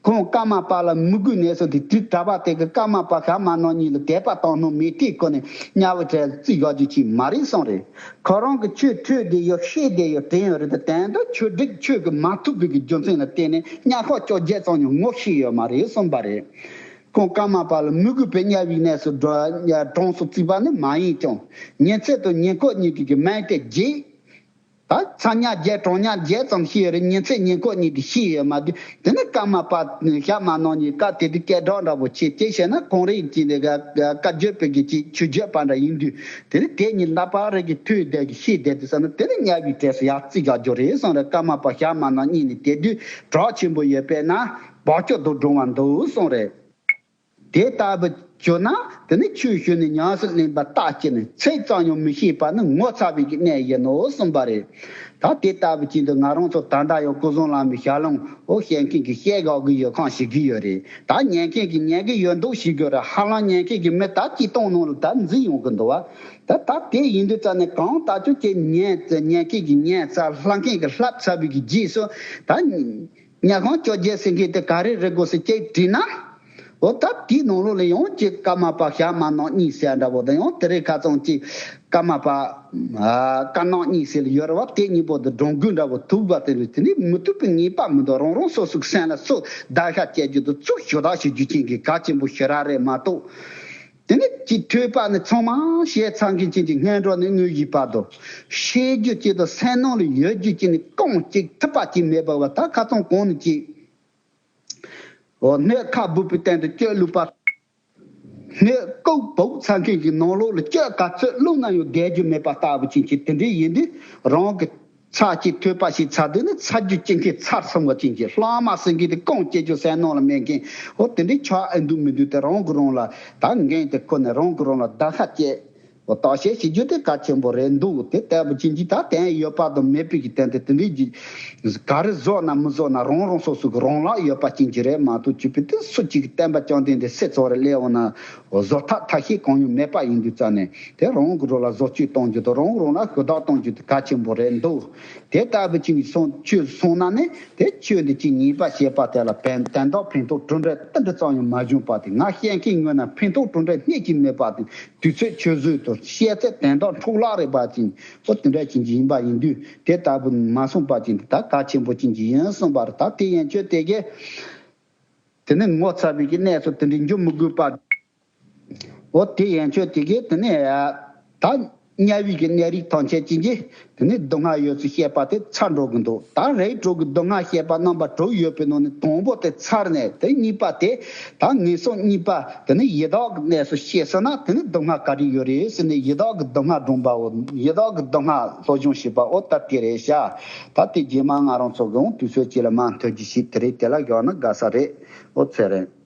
ཁོང་ཀརྨ་པ་ལ་མི་གུས་ནས་སོ་དེ་དུས་གྲྭ་པ་དེ་གིས་ཀརྨ་པ་ཞྭ་དམར་ནག་གཉིས་ལ་དད་པ་བཏང་ནོ་མེད་དེ་ཁོ་ནས་དམྱལ་བའི་གྲལ་རྩིས་བཞག་རྒྱུ་ཅིག་མ་རེད་གསུངས་རེད། ཁོ་རང་གི་ཆོས་ཐོས་བསྡད་ཡོད་ཤེས་བསྡད་ཡོད་དྲན་ཡོད་རེད་དེ། དོན་དུ་ཆོས་སྒྲིག་ཆོས་ཀྱི་མ་ཐུབ་པའི་གི་རྒྱུ་མཚན་ལ་བརྟེན་ནས་དམྱལ་ཁམས་བཅོ་བརྒྱད་ཙམ་ཡང་ངོ་ཤེས་ཡོད་མ་རེད་གསུངས་པ་རེད། ཁོང་ཀརྨ་པ་ལ་མི་གུས་པའི་དམྱལ་བའི་གནས་སུ་འགྲོ་གྲོངས་སུ་བརྩིས་པ་ནི་མ་ཡིན་ཀྱང་ཉི་ཚེ་དང་ཉེ་འཁོར་གཉིས་ཀྱི་གི་སྨན་དེ་བརྗེད། ད་ཚ་དམྱལ་བརྒྱད་གྲང་དམྱལ་བརྒྱད་ཙམ་ཤེས་ཡོད་རེད། ཉི་ཚེ་ཉེ་འཁོར་གཉིས་དེ་ཤེས་ཡོད་མ་དུས་དེ་ནི་ཀརྨ་པ་ཞྭ་དམར་ནག་གཉིས་ཀ་དེ་དུས་སྐད་གྲགས་འདྲ་པོ་ཆེ་ཅི་བྱས་ན་གངས་རི་ཡི་དཀྱིལ་ནས་བཀའ་བརྒྱུད་པའི་གི་ཅིག་ཆོས་བརྒྱུད་པ་འདྲ་ཡིན་དུས་དེ་ནི་དེ་གཉིས་ལ་པ་རེ་གི་ཐོས་བསྡད་གི་ཤེས་བསྡད་དུས་ཙམ་ན་དེ་ནི་དམྱལ་བའི་གྲས་སུ་ཡར་རྩིས་རྒྱག་རྒྱུ་རེད་གསུངས་རེད། ཀརྨ་པ་ཞྭ་དམར་ནག་གཉིས་ནི་དེ་དུས་གྲགས་ཆེན་པོ་ཡོད་པས་ན་བག་ཆགས་དང་སྒྲོན་བ་འདུག་གསུངས་རེད། དེ་ལྟ་བུ་ གྱུར་ན། དེ་ནི་ཆོས་ཞུས་ནས་ཉམས་སུ་ལེན་པ་རྟགས་ཅན་ནི་ཚིག་ཙམ་ཡང་མི་ཤེས་པ་ནི་ངོ་ཚ་བའི་གི་གནས་ཡིན་ནོ་གསུངས་པ་རེད། ད་དེ་ལྟ་བུ་ཅིག་འདི་ང་རང་ཚོ་ད་ལྟ་ཡང་སྐུ་གཟུགས་ལ་མི་ཞལ་ལུང་འོ་བཤད་མཁན་གྱི་བཤད་དགའ་གི་ཡོད་ཁང་ཞིག་གི་ཡོད་རེད། ད་ཉན་མཁན་གྱི་ཉན་གི་ཡོད་མདོག་ཞིག་གི་རེད། ཧ་ལམ་ཉན་མཁན་གྱི་མི་ད་ཅི་གཏོང་ནང་ལ་ད་འཛིན་ཡོང་གི་འདུག་བ། ད་ད་དེ་ཡིན་དུས་ཙ་ནས་གང་ལྟར་ཅོ་ཅེ་ཉན་ཉན་མཁན་གྱི་ཉན་ཚར། ལྷབ་མཁན་གྱི་ལྷབ་ཚར་བའི་གི་རྗེས་སུ་ད། ཉལ་ཁང་བཅོ་བརྒྱད་ཟེར་མཁན་དེ་ག་རེ་རེད་དགོས་ཟེར་ཅིག་དྲིས་ན། འོ་ད་དེའི་ནང་ལོགས་ལ་ཡང་ཅིག་ཀརྨ་པ་ཞྭ་དམར་ནག་གཉིས་ཟེར་འདྲ་པོ་དང་ཡང་དེ་རིང་ཁ་སང་ཅིག་ཀརྨ་པ་དཀར་ནག་གཉིས་ཟེར་ལ་ཡོད་རེད་བ། དེ་གཉིས་པོ་དེ་སྒྲོམ་མགོན་འདྲ་པོ་ཐུག་པ་དེ་ལ་དེ་ནི་མི་ཐུབ་པའི་ངེས་པ་མི་འདུག་རང་རང་སོ་སོའི་སེམས་ལ་སུ་བརྡར་ཤ་བཅད་རྒྱུ་དང་ཚུར་ཞུ་དག་བྱེད་རྒྱུ་ཅན་གྱི་གལ་ཆེན་པོ་ཞེ་དྲག་རེད་མ་གཏོགས། དེ་ནི་ཅིག་ཐོས་པ་ནི་ཚང་མ་བཤད་ཚར་མཁན་ཅན་གྱི་སྔོན་འགྲོ་ནས་དངོས་གཞི་བར་དུ་ཤེས་རྒྱུ་ཅིག་དང་སེམས་ནང་ལ་ཡོད་རྒྱུ་ཅིག་ནི་རྐང་གཅིག་ཐུབ་པ་ཅིག་མེད་པ་བ། ད་ཁ་སང་གོང་ནས་ཅིག་འོ་སྣོད་ཁ་སྦུབ་པའི་སྟེང་དུ་བཅུད་བླུགས་པ། སྣོད་ལྐུགས་བུག་ཚ་མཁན་གྱི་ནང་ལོགས་ལ་བཅུད་ག་ཚོད་བླུགས་ན་ཡང་བསྡད་རྒྱུ་མེད་པ་ལྟ་བུ་ཅན་གྱི་དེ་འདྲའི་ཡིན་དུས་རང་གི་ཚར་གཅིག་ཐོས་པ་ཞིག་ཚར་དུས་ནི་ཚར་རྒྱུ་ཅན་གྱི་ཚར་སོང་བ་ཅན་གྱི་ལྷག་མ་ཟེར་མཁན་དེ་རྐང་བཅད་རྒྱུ་སེམས་ནང་ལ་མེད་མཁན། འོ་དེ་འདྲའི་ཆགས་ཨེ་འདུག་མི་འདུག་དེ་རང་གི་རང་ལ་ད་འགན་དེ་ཁུར་ནས་རང་གི་རང་ལ་བརྡར་ཤ་བཅད། འོ་བརྟག་དཔྱད་བྱེད་རྒྱུ་དེ་གལ་ཆེན་པོ་རེད་འདུག་དེ་ལྟ་བུ་ཅན་གྱི་ད་དོན་ཡོད་པ་དང་མེད་པའི་གི་དོན་དེ་དེ་འདྲའི་གི་ག་རེ་བཟོ་ན་མི་བཟོ་ན་རང་རང་སོ་སོ་གི་རང་ལག་ཡོད་པ་ཅན་གྱི་རེད་མ་གཏོགས་ཅིག་པའི་དེ་སུ་གཅིག་གི་བསྟན་པ་བཅོམ་ལྡན་འདས་སྲིད་ཚོགས་རེ་སླེབས་འོང་ན། བཟོ་ཐབས་ཐབས་ཤེས་གང་ཡང་མེད་པ་ཡིན་དུས་ཙང་ནས་དེ་རང་གི་རང་ལ་བཟོ་བཅོས་གཏོང་རྒྱུ་དང་རང་རང་ལ་ཞུ་དག་གཏོང་རྒྱུ་དེ་གལ་ཆེན་པོ་རེད་འདུག་དེ་ལྟ་བུ་ཅིག་སོང་ཆོས་སོང་ན་ནི་དེ་ཆོས་འདི་ཅིག་ཉེས་པ་བཤད་པ་དེ་ལ་ཕན་དོན་དག་ཕན་ཐོགས་གྲུབ་འབྲས་ཏིལ་འབྲུ་ཙམ་ཡང་མ་བྱུང་བ་དེ། ང་བཤད་མཁན་ངོས་ན་ཕན་ཐོགས་གྲུབ་འབྲས་སྣེ་གཅིག་མེད་པ་དེ། དུས་ཚོད་ཆུད་ཟོས་དང་བཤད་ཚད་དོན་དག་འཕྲོ་བརླག་རེད་པ་ཅིག་འོ་དེ་འདྲ་ཅན་གྱི་ཡིན་པ་ཡིན་དུས་དེ་ལྟ་བུ་མ་སོང་པ་ཅིག་འདི་ད་གལ་ཆེན་པོ་ཅན་གྱི་ཡིན་གསུངས་པ་རེད། ད་དེ་ཡན་ཆོད་དེ་གས་དེ་ནི་ངོ་ཚ་བའི་གི་གནས་སུ་དེ་འདྲའི་འགྱུར་མི་དགོས་པ། འོ་དེ་ཡན་ཆོད་དེ་གས་དེ་ནི་ད་དམྱལ་བའི་གི་གནས་རིགས་ཐམས་ཅད་ཅན་གྱི་དེ་ནི་སྡུག་བསྔལ་ཡོད་ཚུལ་བཤད་པ་དེ་ཚར་འགྲོ་གི་འདུག་ད་རེས་དྲུག་གི་སྡུག་བསྔལ་བཤད་པ་རྣམ་པ་དྲུག་ཡོད་པའི་ནང་ནས་དང་པོ་དེ་ཚར་ནས་དེ་གཉིས་པ་དེ་ད་ངན་སོང་གཉིས་པ་དེ་ནི་ཡི་དྭགས་ཀྱི་གནས་སུ་སྐྱེས་སོང་ན་དེ་ནི་སྡུག་བསྔལ་ག་རེ་ཡོད་རེད་ཟེར་ནས་ཡི་དྭགས་ཀྱི་སྡུག་བསྔལ་སྒྲོམ་པའོ། ཡི་དྭགས་ཀྱི་སྡུག་བསྔལ་སློབ་སྦྱོང་བྱེད་པ་འོ་ད་དེ་རེད་ཤག་ད་དེ་རྗེས་མ་ང་རང་ཚོ་གི་འོང་དུས་ཚོད་ཅིག་ལ་མ་མཐུན་རྒྱུ་ཞིག་དེ་རེད། དེ་ལ་བཞག་ན་དགའ་ས་རེད། འོ་ཚེ་རིང་།